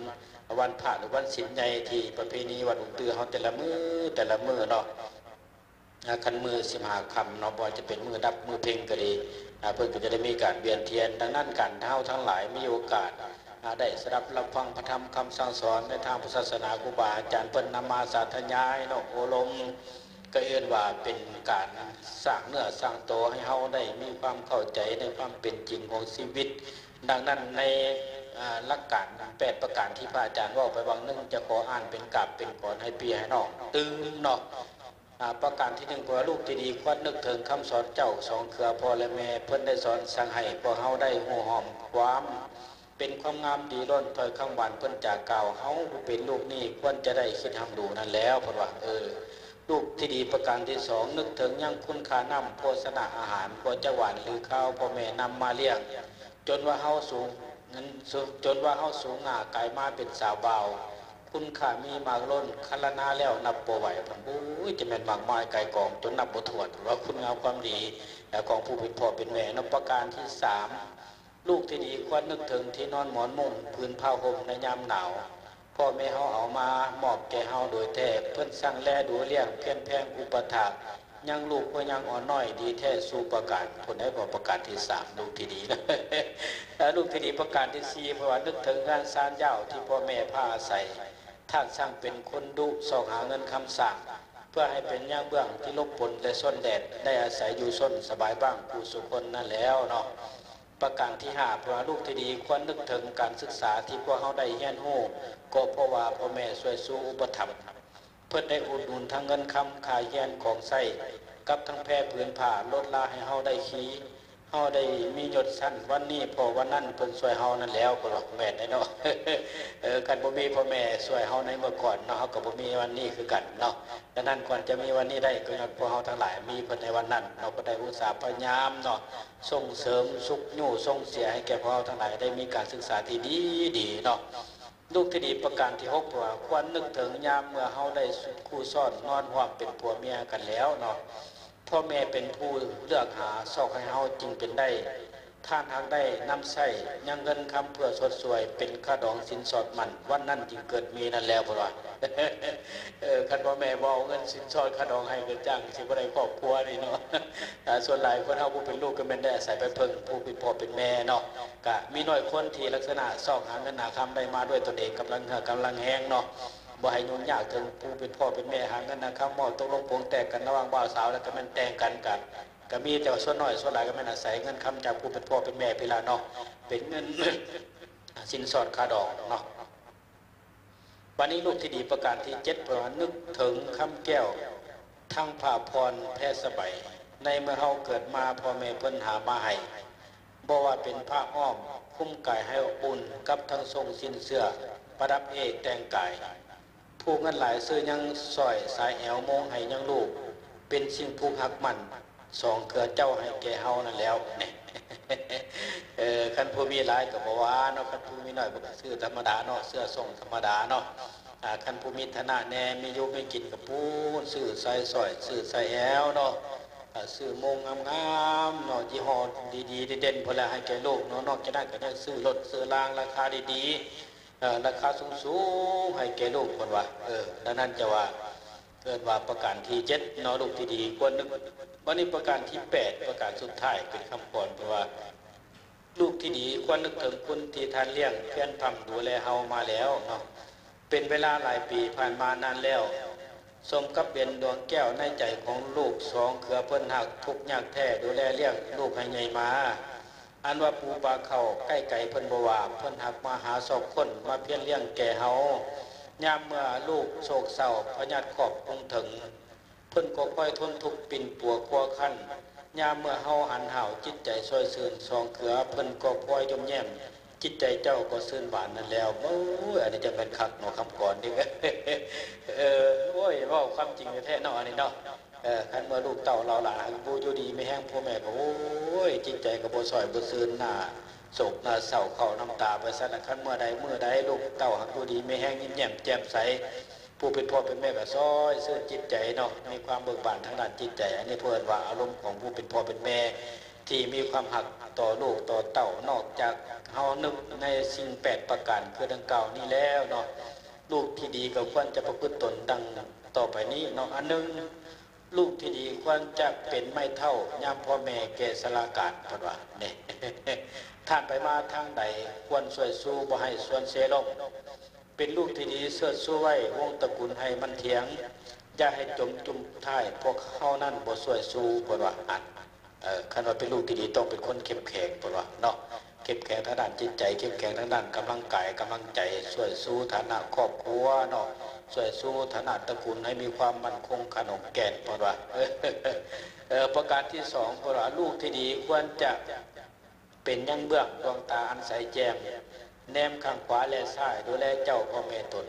ວັນພະ ຫຼື ວັນສິນໃຫຍ່ ທີ່ປະເພນີວັດອຸມຕື້ເຮົາແຕ່ລະມື້ ແຕ່ລະມື້ເນາະ ອາ ຄັນມື້ສິບຫ້າຄ່ຳເນາະ ບໍ່ວ່າຈະເປັນມື້ດັບມື້ເພັງກໍດີ ອາ ເພິ່ນກໍຈະໄດ້ມີການວຽນທຽນ. ດັ່ງນັ້ນ ການເຮົາທັງຫຼາຍມີໂອກາດ ອາ ໄດ້ສະດັບຮັບຟັງພະທຳຄຳສັ່ງສອນໃນທາງພະສາສະໜາ ຄູບາອາຈານເພິ່ນນຳມາສາທະຍາຍເນາະ ໂອ້ລົມ ກໍເອີ້ນວ່າເປັນການສ້າງເນື້ອສ້າງໂຕ ໃຫ້ເຮົາໄດ້ມີຄວາມເຂົ້າໃຈໃນຄວາມເປັນຈິງຂອງຊີວິດ. ດັ່ງນັ້ນ ໃນ ອາ ຫຼັກການແປດປະການທີ່ພະອາຈານເວົ້າໄປຫວ່າງໜຶ່ງ ຈະຂໍອ່ານເປັນກາບເປັນກອນໃຫ້ພີ່ໃຫ້ນ້ອງຕື່ມເນາະ. ອາ ປະການທີໜຶ່ງ ເພາະວ່າລູກທີ່ດີຄວນນຶກເຖິງຄຳສອນເຈົ້າສອງເຄືອພໍ່ແລະແມ່ ເພິ່ນໄດ້ສອນສັ່ງໃຫ້ພວກເຮົາໄດ້ຮູ້ຮອບຄວາມ ເປັນຄວາມງາມດີລ້ນ ຖ້ອຍຄຳຫວານເພິ່ນຈາກ່າວ ເຮົາຜູ້ເປັນລູກນີ້ຄວນຈະໄດ້ຄິດຮ່ຳຮູ້ນັ້ນແລ້ວ ເພິ່ນວ່າ. ເອີ ລູກທີ່ດີປະການທີສອງ ນຶກເຖິງຍັງຄຸນຄ່ານ້ຳໂພຊະນະອາຫານ ບໍ່ຈັກຫວານຫຼືຄາວ ພໍ່ແມ່ນຳມາລ້ຽງ ຈົນວ່າເຮົາສູງ ຈົນວ່າເຮົາສູງໜ້າກາຍມາເປັນສາວບ່າວ ຄຸນຄ່າມີມາກລົ້ນ ຄັນລະນາແລ້ວນັບບໍ່ໄຫວ. ໂອ້ຍ ຈະແມ່ນມາກມາຍກາຍກອງຈົນນັບບໍ່ຖ້ວນ ວ່າຄຸນງາມຄວາມດີຂອງຜູ້ເປັນພໍ່ເປັນແມ່ເນາະ. ປະການທີສາມ ລູກທີ່ດີຄວນນຶກເຖິງທີ່ນອນໝອນມຸ້ງຜືນຜ້າຫົ່ມໃນຍາມໜາວ ພໍ່ແມ່ເຮົາເອົາມາມອບແກ່ເຮົາໂດຍແທ້ ເພິ່ນຊ່າງແລດູລ້ຽງພຽນແພງອຸປະຖາກ ຍັງລູກກໍຍັງອ່ອນນ້ອຍ ດີແທ້ສູ່ປະການ. ຜູ້ໃດບໍ່ປະການທີສາມ ລູກທີ່ດີນະ ແລະ ລູກທີ່ດີປະການທີສີ່ ເພາະວ່ານຶກເຖິງເຮືອນຊານຢາວທີ່ພໍ່ແມ່ພາອາໄສ ທ່ານຊ່າງເປັນຄົນດຸ ຊອກຫາເງິນຄຳສ້າງ ເພື່ອໃຫ້ເປັນຍາເບື້ອງທີ່ຫຼົບຝົນ ແລະ ຊົນແດດ ໄດ້ອາໄສຢູ່ຊົນສະບາຍບ້າງຜູ້ສູ່ຄົນນັ້ນແລ້ວເນາະ. ປະການທີຫ້າ ເພາະວ່າລູກທີ່ດີຄວນນຶກເຖິງການສຶກສາທີ່ພວກເຮົາໄດ້ຮຽນຮູ້ ກໍເພາະວ່າພໍ່ແມ່ຊ່ວຍຊູອຸປະຖຳ ເພິ່ນໄດ້ອຸດໜູນທັງເງິນຄຳ ຄ່າຮຽນ ຂອງໃຊ້ ກັບທັງແພຜືນຜ້າ ລົດລາໃຫ້ເຮົາໄດ້ຂີ່ ເຮົາໄດ້ມີຍົດຊັ້ນວັນນີ້ ເພາະວັນນັ້ນເພິ່ນຊ່ວຍເຮົານັ້ນແລ້ວ. ເພິ່ນວ່າແມ່ນແຫຼະເນາະ ເອີ ຄັນບໍ່ມີພໍ່ແມ່ຊ່ວຍເຮົາໃນເມື່ອກ່ອນເນາະ ເຮົາກໍບໍ່ມີວັນນີ້ຄືກັນເນາະ. ດັ່ງນັ້ນ ກ່ອນຈະມີວັນນີ້ໄດ້ ກໍຍ້ອນພວກເຮົາທັງຫຼາຍມີເພິ່ນໃນວັນນັ້ນເນາະ ເພິ່ນໄດ້ອຸດສາພະຍາຍາມເນາະ ສົ່ງເສີມຊຸກຍູ້ສົ່ງເສຍໃຫ້ແກ່ພວກເຮົາທັງຫຼາຍໄດ້ມີການສຶກສາທີ່ດີໆເນາະ. ລູກທີ່ດີປະການທີຫົກ ເພາະວ່າຄວນນຶກເຖິງຍາມເມື່ອເຮົາໄດ້ຄູ່ຊ້ອນນອນຮ່ວມເປັນຜົວເມຍກັນແລ້ວເນາະ ພໍ່ແມ່ເປັນຜູ້ເລືອກຫາຊອກໃຫ້ເຮົາຈຶ່ງເປັນໄດ້ ທ່ານຫາກໄດ້ນຳໃຊ້ຍັງເງິນຄຳເພື່ອຊົດຊ່ວຍເປັນຄ່າດອງສິນສອດໝັ້ນ ວັນນັ້ນຈຶ່ງເກີດມີນັ້ນແລ້ວ ເພິ່ນວ່າ. ເອີ ຄັນພໍ່ແມ່ບໍ່ເອົາເງິນສິນສອດຄ່າດອງໃຫ້ ກໍຈັ່ງຊິບໍ່ໄດ້ຄອບຄົວນີ້ເນາະ. ອາ ສ່ວນຫຼາຍຄົນເຮົາຜູ້ເປັນລູກກໍແມ່ນໄດ້ອາໄສໄປເພິ່ງຜູ້ເປັນພໍ່ເປັນແມ່ເນາະ ກະມີໜ້ອຍຄົນທີ່ລັກສະນະຊອກຫາເງິນຫາຄຳໄດ້ມາດ້ວຍຕົນເອງ ກຳລັງເຫື່ອກຳລັງແຮງເນາະ ບໍ່ໃຫ້ຫຍຸ້ງຍາກເຖິງຜູ້ເປັນພໍ່ເປັນແມ່ ຫາເງິນຫາຄຳ ເວົ້າຕົກລົງປົງແຕກກັນລະຫວ່າງບ່າວສາວ ແລ້ວກໍແມ່ນແຕ່ງກັນ ກະ ກະມີແຕ່ວ່າສ່ວນໜ້ອຍ ສ່ວນຫຼາຍກໍແມ່ນອາໄສເງິນຄຳຈາກຜູ້ເປັນພໍ່ເປັນແມ່ພີ້ລະເນາະ ເປັນເງິນ ອາ ສິນສອດຄ່າດອງເນາະ. ບາດນີ້ລູກທີ່ດີປະການທີເຈັດ ເພິ່ນວ່ານຶກເຖິງຄຳແກ້ວ ທັງຜ້າຜ່ອນແພສະໄບ ໃນເມື່ອເຮົາເກີດມາ ພໍ່ແມ່ເພິ່ນຫາມາໃຫ້ ບໍ່ວ່າເປັນຜ້າອ້ອມ ຄຸມກາຍໃຫ້ອົບອຸ່ນ ກັບທັງຊົງສິ້ນເສື້ອ ປະດັບເອກແຕ່ງກາຍ ຜູກເງິນຫຼາຍຊື້ຍັງສ້ອຍສາຍແອວໂມງໃຫ້ຍັງລູກ ເປັນສິ່ງຜູກຮັກໝັ້ນ ສອງເຄືອເຈົ້າໃຫ້ແກ່ເຮົານັ້ນແລ້ວ. ເອີ ຄັນຜູ້ມີຫຼາຍກໍບໍ່ວ່າເນາະ ຄັນຜູ້ມີໜ້ອຍກໍຊື້ທຳມະດາເນາະ ເສື້ອຊົງທຳມະດາເນາະ. ອາ ຄັນຜູ້ມີຖານະແດ່ ມີຢູ່ມີກິນກໍປູນ ຊື້ສາຍສ້ອຍ ຊື້ສາຍແອວເນາະ. ເອີ ຊື້ໂມງງາມໆເນາະ ຍີ່ຫໍ້ດີໆ ເດັ່ນໆ ພຸ້ນແຫຼະ ໃຫ້ແກ່ລູກເນາະ. ນອກຈາກນັ້ນກໍຍັງຊື້ລົດຊື້ລາງລາຄາດີໆ ເອີ ລາຄາສູງໆ ໃຫ້ແກ່ລູກ ເພິ່ນວ່າ. ເອີ ດັ່ງນັ້ນຈະວ່າ ເອີ້ນວ່າປະການທີເຈັດເນາະ ລູກທີ່ດີຄວນນຶກ. ບັດນີ້ປະການທີແປດ ປະການສຸດທ້າຍເປັນຄຳຂວັນ ເພິ່ນວ່າ ລູກທີ່ດີຄວນນຶກເຖິງຄຸນທີ່ທ່ານລ້ຽງພຽນພຳດູແລເຮົາມາແລ້ວເນາະ ເປັນເວລາຫຼາຍປີຜ່ານມານານແລ້ວ. ສົມກັບເປັນດວງແກ້ວໃນໃຈຂອງລູກສອງເຂືອ ເພິ່ນຮັກທຸກຍາກແທ້ດູແລລ້ຽງລູກໃຫ້ໃຫຍ່ມາ. ອັນວ່າປູປາເຂົ້າໃກ້ໄກເພິ່ນບໍ່ວ່າ ເພິ່ນຮັກມາຫາຊອກຄົ້ນ ມາພຽນລ້ຽງແກ່ເຮົາ. ຍາມເມື່ອລູກໂສກເສົ້າ ພະຍາດຄອບຄຸງເຖິງ ເພິ່ນກໍຄອຍທົນທຸກປິ່ນປົວຄົວຄັນ. ຍາມເມື່ອເຮົາຫັນຫ້າວ ຈິດໃຈຊ່ອຍຊື່ນສອງເຂືອ ເພິ່ນກໍພອຍຍົມແຍ້ມ ຈິດໃຈເຈົ້າກໍຊື່ນບານນັ້ນແລ້ວ. ໂອ້ຍ ອັນນີ້ຈັ່ງແມ່ນຄັກເນາະ ຄຳກອນນີ້. ເອີ ໂອ້ຍ ເວົ້າຄວາມຈິງແທ້ໆເນາະ ອັນນີ້ເນາະ. ເອີ ຄັນເມື່ອລູກເຕົ້າເຫຼົ່າຫຼານບໍ່ຢູ່ດີມີແຮງ ພໍ່ແມ່ກໍ ໂອ້ຍ ຈິດໃຈກໍບໍ່ຊ່ອຍບໍ່ຊື່ນ ໜ້າໂສກໜ້າເສົ້າ ເຂົ້ານ້ຳຕາໄປຊັ້ນ. ຄັນເມື່ອໃດມື້ໃດລູກເຕົ້າຫາກຢູ່ດີມີແຮງ ຍິ້ມແຍ້ມແຈ່ມໃສ ຜູ້ເປັນພໍ່ເປັນແມ່ກໍຊ່ອຍຊື່ນຈິດໃຈເນາະ ມີຄວາມເບີກບານທາງດ້ານຈິດໃຈ. ອັນນີ້ເພິ່ນວ່າອາລົມຂອງຜູ້ເປັນພໍ່ເປັນແມ່ທີ່ມີຄວາມຮັກຕໍ່ລູກຕໍ່ເຕົ້າ. ນອກຈາກເຮົານຶກໃນສິ່ງແປດປະການຄືດັ່ງກ່າວນີ້ແລ້ວເນາະ ລູກທີ່ດີກໍຄວນຈະປະພຶດຕົນດັ່ງຕໍ່ໄປນີ້ເນາະ. ອັນໜຶ່ງ ລູກທີ່ດີຄວນຈະເປັນໄມ້ເຖົ້າຍາມພໍ່ແມ່ແກ່ຊະລາການ ເພິ່ນວ່ານີ້. ທ່ານໄປມາທາງໃດຄວນຊ່ວຍຊູ ບໍ່ໃຫ້ຊວນເຊລົງ. ເປັນລູກທີ່ດີເຊີດຊູໄວ້ວົງຕະກຸນໃຫ້ມັນທ່ຽງ ຢ່າໃຫ້ຈົມຈຸ້ມທ້າຍພວກເຮົານັ້ນບໍ່ຊ່ວຍຊູ ເພິ່ນວ່າ. ອັນ ເອີ ຄັນວ່າເປັນລູກທີ່ດີຕ້ອງເປັນຄົນເຂັ້ມແຂງ ເພິ່ນວ່າເນາະ ເຂັ້ມແຂງທາງດ້ານຈິດໃຈ ເຂັ້ມແຂງທາງດ້ານກຳລັງກາຍກຳລັງໃຈ ຊ່ວຍຊູຖານະຄອບຄົວເນາະ ຊ່ວຍຊູຖານະຕະກຸນໃຫ້ມີຄວາມໝັ້ນຄົງຂະໜົງແກ່ນ ເພິ່ນວ່າ. ເອີ ປະການທີສອງ ເພິ່ນວ່າ ລູກທີ່ດີຄວນຈະ ເປັນຍັງເບື້ອງດວງຕາອັນໃສແຈ່ມ ແນມຂ້າງຂວາແລະຊ້າຍ ດູແລເຈົ້າພໍ່ແມ່ຕົນ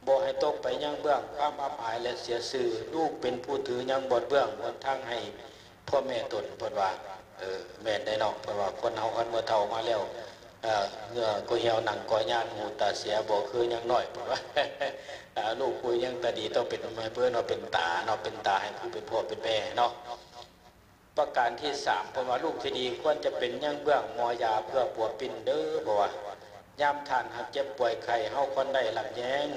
ບໍ່ໃຫ້ຕົກໄປຍັງເບື້ອງຄວາມອັບອາຍ ແລະ ເສຍຊື່. ລູກເປັນຜູ້ຖືຍັງບອດເບື້ອງຫົນທາງໃຫ້ພໍ່ແມ່ຕົນ ເພິ່ນວ່າ. ເອີ ແມ່ນໄດ໋ເນາະ ເພິ່ນວ່າຄົນເຮົາຄັນເມື່ອເຖົ້າມາແລ້ວ ເອີ ເຫື່ອກໍຫ່ຽວ ໜັງກໍຍານ ຫູຕາເສຍບໍ່ຄືຍັງນ້ອຍ ເພິ່ນວ່າ. ເອີ ລູກຜູ້ຍັງຕາດີຕ້ອງເປັນ ເພິ່ນວ່າເປັນຕາເນາະ ເປັນຕາໃຫ້ຜູ້ເປັນພໍ່ເປັນແມ່ເນາະ. ປະການທີສາມ ເພິ່ນວ່າ ລູກທີ່ດີຄວນຈະເປັນຍັງເບື້ອງໝໍຢາເພື່ອປົວປິ່ນເດີ ເພາະວ່າຍາມທ່ານຫາກເຈັບປ່ວຍໄຂ້ ເຮົາຄວນໄດ້ລຳແຍງ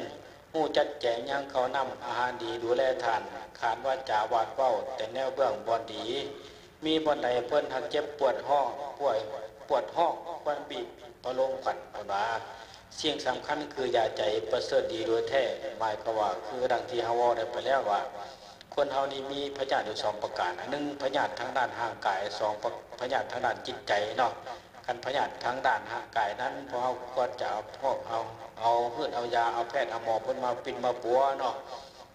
ຮູ້ຈັດແຈງຍັງເຂົ້ານ້ຳອາຫານດີ ດູແລທ່ານ ຂານວາຈາຫວາດເວົ້າແຕ່ແນວເບື້ອງບ່ອນດີ ມີບ່ອນໃດເພິ່ນຫາກເຈັບປວດຮ້ອງ ປ່ວຍ ປວດຮ້ອງ ຄວນບີບປະໂລມຂວັນ ເພິ່ນວ່າ. ສິ່ງສຳຄັນຄືຢາໃຈປະເສີດດີໂດຍແທ້ ໝາຍຄວາມວ່າ ຄືດັ່ງທີ່ເຮົາເວົ້າໄດ້ໄປແລ້ວວ່າ ຄົນເຮົານີ້ມີພະຍາດຢູ່ສອງປະການ ອັນໜຶ່ງພະຍາດທາງດ້ານຮ່າງກາຍ ສອງ ພະຍາດທາງດ້ານຈິດໃຈເນາະ. ຄັນພະຍາດທາງດ້ານຮ່າງກາຍນັ້ນ ພວກເຮົາຄວນຈະເອົາ ເອົາ ເອົາຮືດເອົາຢາ ເອົາແພດເອົາໝໍເພິ່ນມາປິ່ນມາປົວເນາະ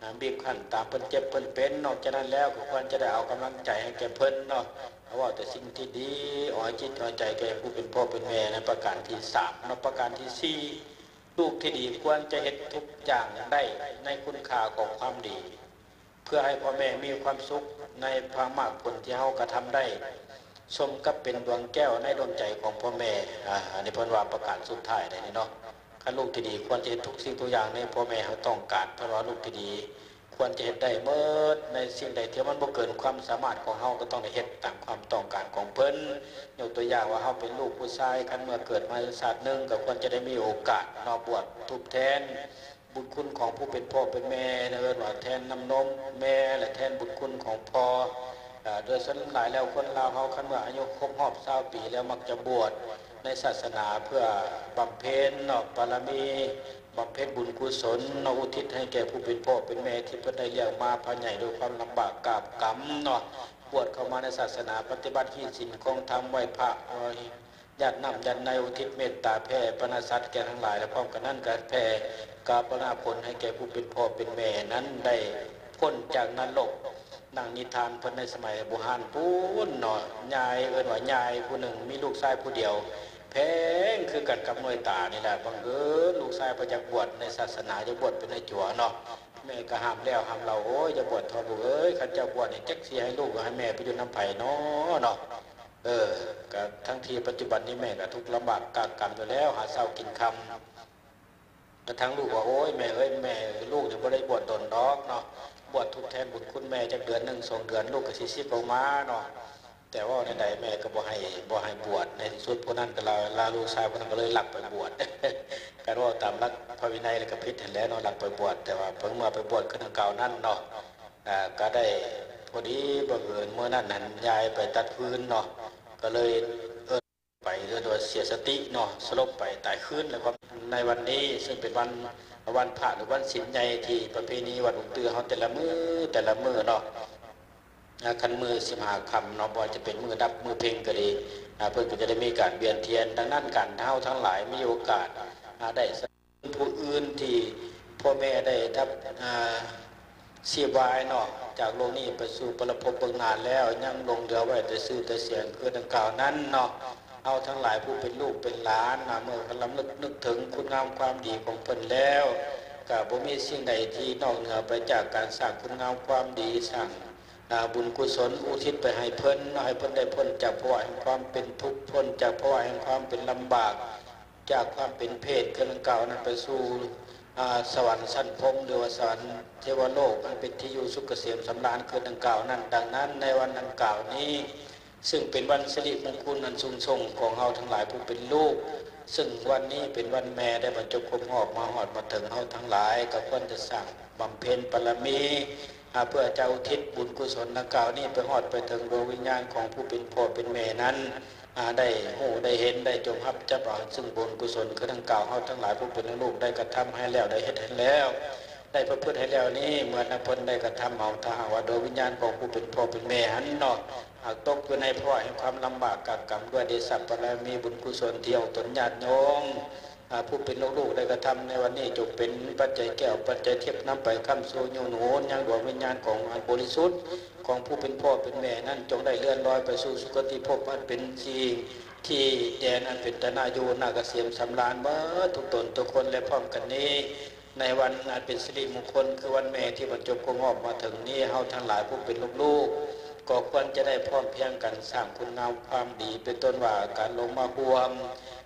ອາ ບີບຄັ້ນຕາມເພິ່ນເຈັບເພິ່ນເປັນ. ນອກຈາກນັ້ນແລ້ວກໍຄວນຈະໄດ້ເອົາກຳລັງໃຈໃຫ້ແກ່ເພິ່ນເນາະ ເວົ້າແຕ່ສິ່ງທີ່ດີ ເອົາຈິດເອົາໃຈແກ່ຜູ້ເປັນພໍ່ເປັນແມ່ໃນປະການທີສາມເນາະ. ປະການທີສີ່ ລູກທີ່ດີຄວນຈະເຮັດທຸກຢ່າງໄດ້ໃນຄຸນຄ່າຂອງຄວາມດີ ເພື່ອໃຫ້ພໍ່ແມ່ມີຄວາມສຸກໃນພະມາກຜົນທີ່ເຮົາກະທຳໄດ້ ສົມກັບເປັນດວງແກ້ວໃນດວງໃຈຂອງພໍ່ແມ່. ອາ ອັນນີ້ເພິ່ນວ່າປະການສຸດທ້າຍໄດ໋ນີ້ເນາະ. ຄັນລູກທີ່ດີຄວນຈະເຮັດທຸກສິ່ງທຸກຢ່າງໃນພໍ່ແມ່ເຮົາຕ້ອງການ ເພິ່ນວ່າລູກທີ່ດີຄວນຈະເຮັດໄດ້ໝົດ ໃນສິ່ງໃດທີ່ມັນບໍ່ເກີນຄວາມສາມາດຂອງເຮົາ ກໍຕ້ອງໄດ້ເຮັດຕາມຄວາມຕ້ອງການຂອງເພິ່ນ. ຍົກຕົວຢ່າງວ່າເຮົາເປັນລູກຜູ້ຊາຍ ຄັນເມື່ອເກີດມາຊາດໜຶ່ງ ກໍຄວນຈະໄດ້ມີໂອກາດເນາະ ບວດທົດແທນ ບຸນຄຸນຂອງຜູ້ເປັນພໍ່ເປັນແມ່ ເອີ້ນວ່າແທນນ້ຳນົມແມ່ ແລະ ແທນບຸນຄຸນຂອງພໍ່. ເອີ ໂດຍສ່ວນຫຼາຍແລ້ວຄົນລາວເຮົາ ຄັນເມື່ອອາຍຸຄົບຮອບຊາວປີແລ້ວ ມັກຈະບວດໃນສາສະໜາເພື່ອບຳເພັນເນາະ ບາລະມີ ບຳເພັນບຸນກຸສົນເນາະ ອຸທິດໃຫ້ແກ່ຜູ້ເປັນພໍ່ເປັນແມ່ທີ່ເພິ່ນໄດ້ລ້ຽງມາພາໃຫຍ່ດ້ວຍຄວາມລຳບາກກາບກຳເນາະ. ບວດເຂົ້າມາໃນສາສະໜາ ປະຕິບັດຮີດສິນຄອງທຳ ໄຫວ້ພະ ເອີ ຢາດນ້ຳຢາດໃນ ອຸທິດເມດຕາແຜ່ປະນະສັດແກ່ທັງຫຼາຍ ແລະ ພ້ອມກັນນັ້ນກໍແຜ່ກາບປະນະຜົນໃຫ້ແກ່ຜູ້ເປັນພໍ່ເປັນແມ່ນັ້ນໄດ້ພົ້ນຈາກນະລົກ. ດັ່ງນິທານເພິ່ນໃນສະໄໝບູຮານພຸ້ນເນາະ ຍາຍ ເອີ້ນວ່າຍາຍຜູ້ໜຶ່ງມີລູກຊາຍຜູ້ດຽວ ແພງຄືກັນກັບໜ່ວຍຕານີ້ແຫຼະ. ບັງເອີນລູກຊາຍບໍ່ຢາກບວດໃນສາສະໜາ ຢາກບວດເປັນນາຍຈົວເນາະ ແມ່ກໍຫ້າມແລ້ວຫ້າມເລົ່າ ໂອ້ຍ ຢ່າບວດເຖາະລູກເອີຍ ຄັນເຈົ້າບວດນີ້ຈັກຊິໃຫ້ລູກໃຫ້ແມ່ໄປຢູ່ນຳໃຜເນາະ ເນາະ. ເອີ ກະທັງທີ່ປັດຈຸບັນນີ້ແມ່ກະທຸກລຳບາກກາກກຳຢູ່ແລ້ວ ຫາເຊົ້າກິນຄ່ຳ. ກະທັ່ງລູກວ່າ ໂອ້ຍ ແມ່ເອີຍ ແມ່ ລູກນີ້ບໍ່ໄດ້ບວດດົນດອກເນາະ, ບວດທົດແທນບຸນຄຸນແມ່ຈັກເດືອນໜຶ່ງສອງເດືອນ ລູກກະຊິສິກອອກມາເນາະ. ແຕ່ເວົ້າແນວໃດແມ່ກະບໍ່ໃຫ້ ບໍ່ໃຫ້ບວດ. ໃນທີ່ສຸດຜູ້ນັ້ນກະລາ ລາລູກຊາຍຜູ້ນັ້ນກະເລີຍລັກໄປບວດ. ກະເວົ້າຕາມຫຼັກພະວິໄນລະກະຜິດຫັ້ນແຫຼະເນາະ ລັກໄປບວດ. ແຕ່ວ່າເພິ່ນເມື່ອໄປບວດຄືດັ່ງກ່າວນັ້ນເນາະ ອາ ກະໄດ້ພໍດີບັງເອີນມື້ນັ້ນຫັ້ນ ຍາຍໄປຕັດຟືນເນາະ ກະເລີຍເອີ້ນ ໄປ ເອີ້ນວ່າເສຍສະຕິເນາະ ສະຫຼົບໄປຕາຍຄືນ. ແລ້ວກໍໃນວັນນີ້ເຊິ່ງເປັນວັນ ວັນພະ ຫຼື ວັນສິນໃຫຍ່ ທີ່ປະເພນີວັດອຸງຕື້ເຮົາແຕ່ລະມື້ ແຕ່ລະມື້ເນາະ ອາ ຄັນມື້ສິບຫ້າຄ່ຳເນາະ ບໍ່ວ່າຈະເປັນມື້ດັບມື້ເພັງກະດີ ອາ ເພິ່ນກະຈະໄດ້ມີການວຽນທຽນ. ດັ່ງນັ້ນ ການເຮົາທັງຫຼາຍມີໂອກາດ ອາ ໄດ້ ຜູ້ອື່ນທີ່ພໍ່ແມ່ໄດ້ຮັບ ອາ ຊີບວາຍເນາະ ຈາກໂລກນີ້ໄປສູ່ປະລະພົບເບື້ອງໜ້າແລ້ວ ຍັງຫຼົງເຫຼືອໄວ້ແຕ່ຊື່ແຕ່ສຽງຄືດັ່ງກ່າວນັ້ນເນາະ. ເຮົາທັງຫຼາຍຜູ້ເປັນລູກເປັນຫຼານນະ ເມື່ອລຳລຶກນຶກເຖິງຄຸນງາມຄວາມດີຂອງເພິ່ນແລ້ວ ກະບໍ່ມີສິ່ງໃດທີ່ນອກເໜືອໄປຈາກການສ້າງຄຸນງາມຄວາມດີ ສ້າງ ອາ ບຸນກຸສົນ ອຸທິດໄປໃຫ້ເພິ່ນເນາະ ໃຫ້ເພິ່ນໄດ້ພົ້ນຈາກພາວະແຫ່ງຄວາມເປັນທຸກ ພົ້ນຈາກພາວະແຫ່ງຄວາມເປັນລຳບາກ ຈາກຄວາມເປັນເປດຄືດັ່ງກ່າວນັ້ນ ໄປສູ່ ອາ ສະຫວັນຊັ້ນພົມ ຫຼືວ່າສະຫວັນເທວະໂລກ ອັນເປັນທີ່ຢູ່ສຸກກະເສມສຳລານຄືດັ່ງກ່າວນັ້ນ. ດັ່ງນັ້ນ ໃນວັນດັ່ງກ່າວນີ້ ເຊິ່ງເປັນວັນສິລິມຸງຄຸນອັນສູງສົ່ງຂອງເຮົາທັງຫຼາຍຜູ້ເປັນລູກ ເຊິ່ງວັນນີ້ເປັນວັນແມ່ ໄດ້ບັນຈົບຄົບຮອບມາຮອດມາເຖິງ ເຮົາທັງຫຼາຍກະຄວນຈະສ້າງບຳເພັນບາລະມີ ອາ ເພື່ອຈະອຸທິດບຸນກຸສົນດັ່ງກ່າວນີ້ ໄປຮອດໄປເຖິງດວງວິນຍານຂອງຜູ້ເປັນພໍ່ເປັນແມ່ນັ້ນ ອາ ໄດ້ຮູ້ໄດ້ເຫັນ ໄດ້ຈົ່ງຮັບຈັບເອົາ ຊຶ່ງບຸນກຸສົນຄືດັ່ງກ່າວ ເຮົາທັງຫຼາຍຜູ້ເປັນລູກໄດ້ກະທຳໃຫ້ແລ້ວ ໄດ້ເຮັດໃຫ້ແລ້ວ ໄດ້ປະພຶດໃຫ້ແລ້ວນີ້ ເມື່ອນຳເພິ່ນໄດ້ກະທຳເອົາ ຖ້າຫາກວ່າດວງວິນຍານຂອງຜູ້ເປັນພໍ່ເປັນແມ່ຫັ້ນເນາະ ຫາກຕົກຢູ່ໃນພາວະແຫ່ງຄວາມລຳບາກກາກກຳ ດ້ວຍເດຊະບາລະມີບຸນກຸສົນທີ່ອອກຕົນຍາດໂຍມ ອາ ຜູ້ເປັນລູກໆໄດ້ກະທຳໃນວັນນີ້ ຈົ່ງເປັນປັດໄຈແກ້ວປັດໄຈທິບ ນຳໄປຄ້ຳຊູຍູ້ໜູນຍັງດວງວິນຍານຂອງອັນບໍລິສຸດ ຂອງຜູ້ເປັນພໍ່ເປັນແມ່ນັ້ນ ຈົ່ງໄດ້ເລື່ອນລອຍໄປສູ່ສຸຄະຕິພົບ ອັນເປັນທີ່ ທີ່ແດນອັນເປັນຕາໜ້າຢູ່ໜ້າກະເສມສຳລານເໝິດທຸກຕົນທຸກຄົນ. ແລະ ພ້ອມກັນນີ້ ໃນວັນອັນເປັນສິລິມຸງຄຸນ ຄືວັນແມ່ທີ່ບັນຈົບຄົບຮອບມາເຖິງນີ້ ເຮົາທັງຫຼາຍຜູ້ເປັນລູກໆ ກໍຄວນຈະໄດ້ພ້ອມພຽງກັນສ້າງຄຸນງາມຄວາມດີ ເປັນຕົ້ນວ່າ ການລົງມາຮ່ວມ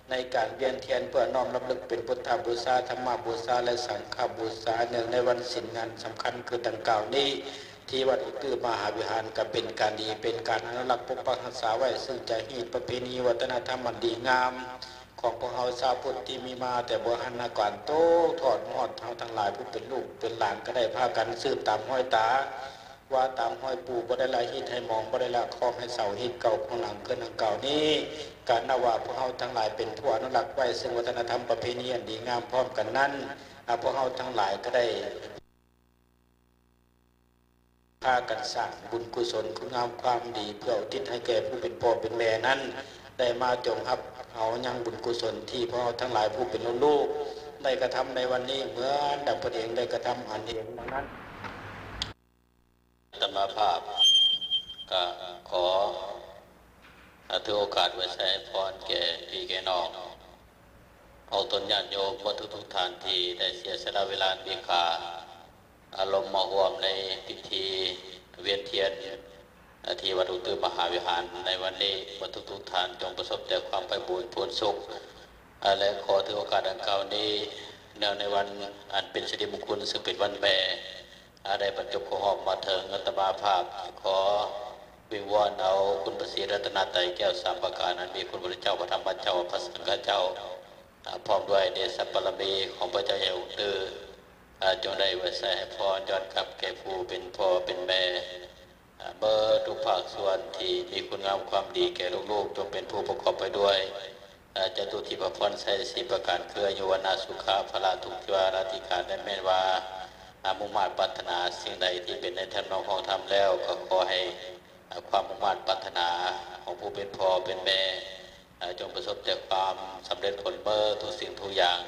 ໃນການວຽນທຽນ ເພື່ອນ້ອມລຳລຶກເປັນພຸດທະບູຊາ ທຳມະບູຊາ ແລະ ສັງຄະບູຊາ ເນື່ອງໃນວັນສິນງານສຳຄັນຄືດັ່ງກ່າວນີ້ ທີ່ວັດອຸງຕື້ມະຫາວິຫານ ກະເປັນການດີ ເປັນການອະນຸລັກປົກປັກຮັກສາໄວ້ ຊຶ່ງຈາຮີດປະເພນີວັດທະນະທຳອັນດີງາມຂອງພວກເຮົາຊາວພຸດ ທີ່ມີມາແຕ່ບູຮານນະການ ຕົກທອດມາຮອດເຮົາທັງຫຼາຍຜູ້ເປັນລູກເປັນຫຼານ ກະໄດ້ພາກັນສືບຕາມຮອຍຕາ ວ່າຕາມຮອຍປູ່ ບໍ່ໄດ້ລະຮີດໃຫ້ໝອງ ບໍ່ໄດ້ລະຄອງໃຫ້ເຊົາ ຮີດເກົ່າຄອງຫຼັງຄືດັ່ງກ່າວນີ້ ກະນັບວ່າພວກເຮົາທັງຫຼາຍເປັນຜູ້ອະນຸລັກໄວ້ ຊຶ່ງວັດທະນະທຳປະເພນີອັນດີງາມ. ພ້ອມກັນນັ້ນ ອາ ພວກເຮົາທັງຫຼາຍກະໄດ້ ພາກັນສ້າງບຸນກຸສົນຄຸນງາມຄວາມດີ ເພື່ອອຸທິດໃຫ້ແກ່ຜູ້ເປັນພໍ່ເປັນແມ່ນັ້ນ ໄດ້ມາຈົ່ງຮັບເອົາຍັງບຸນກຸສົນທີ່ພວກເຮົາທັງຫຼາຍຜູ້ເປັນລູກໆໄດ້ກະທຳໃນວັນນີ້ ເໝືອນດັ່ງເພິ່ນເອງໄດ້ກະທຳອັນເອງ. ດັ່ງນັ້ນ ອາດຕະມາພາບກະຂໍ ອາ ຖືໂອກາດໄຫວ້ໄຊອວຍພອນແກ່ພີ່ແກ່ນ້ອງ ອອກຕົນຍາດໂຍມເໝິດທຸກໆທ່ານ ທີ່ໄດ້ເສຍສະຫຼະເວລາອັນມີຄ່າ ອາ ລົງມາຮ່ວມໃນພິທີວຽນທຽນ ອາ ທີ່ວັດອຸງຕື້ມະຫາວິຫານໃນວັນນີ້ ເໝິດທຸກໆທ່ານ ຈົ່ງປະສົບແຕ່ຄວາມໄພບູນພູນສຸກ ອາ ແລະ ຂໍຖືໂອກາດດັ່ງກ່າວນີ້ ເນື່ອງໃນວັນອັນເປັນສິລິມຸງຄຸນ ຊຶ່ງເປັນວັນແມ່ ອາ ໄດ້ບັນຈົບຄົບຮອບມາເຖິງ ອາດຕະມາພາບຂໍວິງວອນເອົາຄຸນພະສີລັດຕະນະໄຕແກ້ວສາມປະການ ອັນມີຄຸນພະພຸດທະເຈົ້າ ພະທຳມະເຈົ້າ ພະສັງຄະເຈົ້າ ອາ ພ້ອມດ້ວຍເດຊະບາລະມີຂອງພະເຈົ້າໃຫຍ່ອຸງຕື້ ອາ ຈົ່ງໄດ້ໄຫວ້ໄຊອວຍພອນຍ້ອນກັບແກ່ຜູ້ເປັນພໍ່ເປັນແມ່ ອາ ເໝິດທຸກພາກສ່ວນທີ່ມີຄຸນງາມຄວາມດີແກ່ລູກໆ ຈົ່ງເປັນຜູ້ປະກອບໄປດ້ວຍ ອາ ຈະຕຸທິບພະພອນໄຊສີ່ປະການ ຄືອາຍຸ ວັນນະ ສຸຂະ ພະລະ ທຸກທິວາລາທິການ ແລະ ແມ່ນວ່າ ອາ ມຸ່ງມາດປາດຖະໜາສິ່ງໃດທີ່ເປັນໃນທຳນອງຂອງທຳແລ້ວ ກໍຂໍໃຫ້ ອາ ຄວາມມຸ່ງມາດປາດຖະໜາຂອງຜູ້ເປັນພໍ່ເປັນແມ່ ອາ ຈົ່ງປະສົບແຕ່ຄວາມສຳເລັດຜົນເໝິດທຸກສິ່ງທຸກຢ່າງ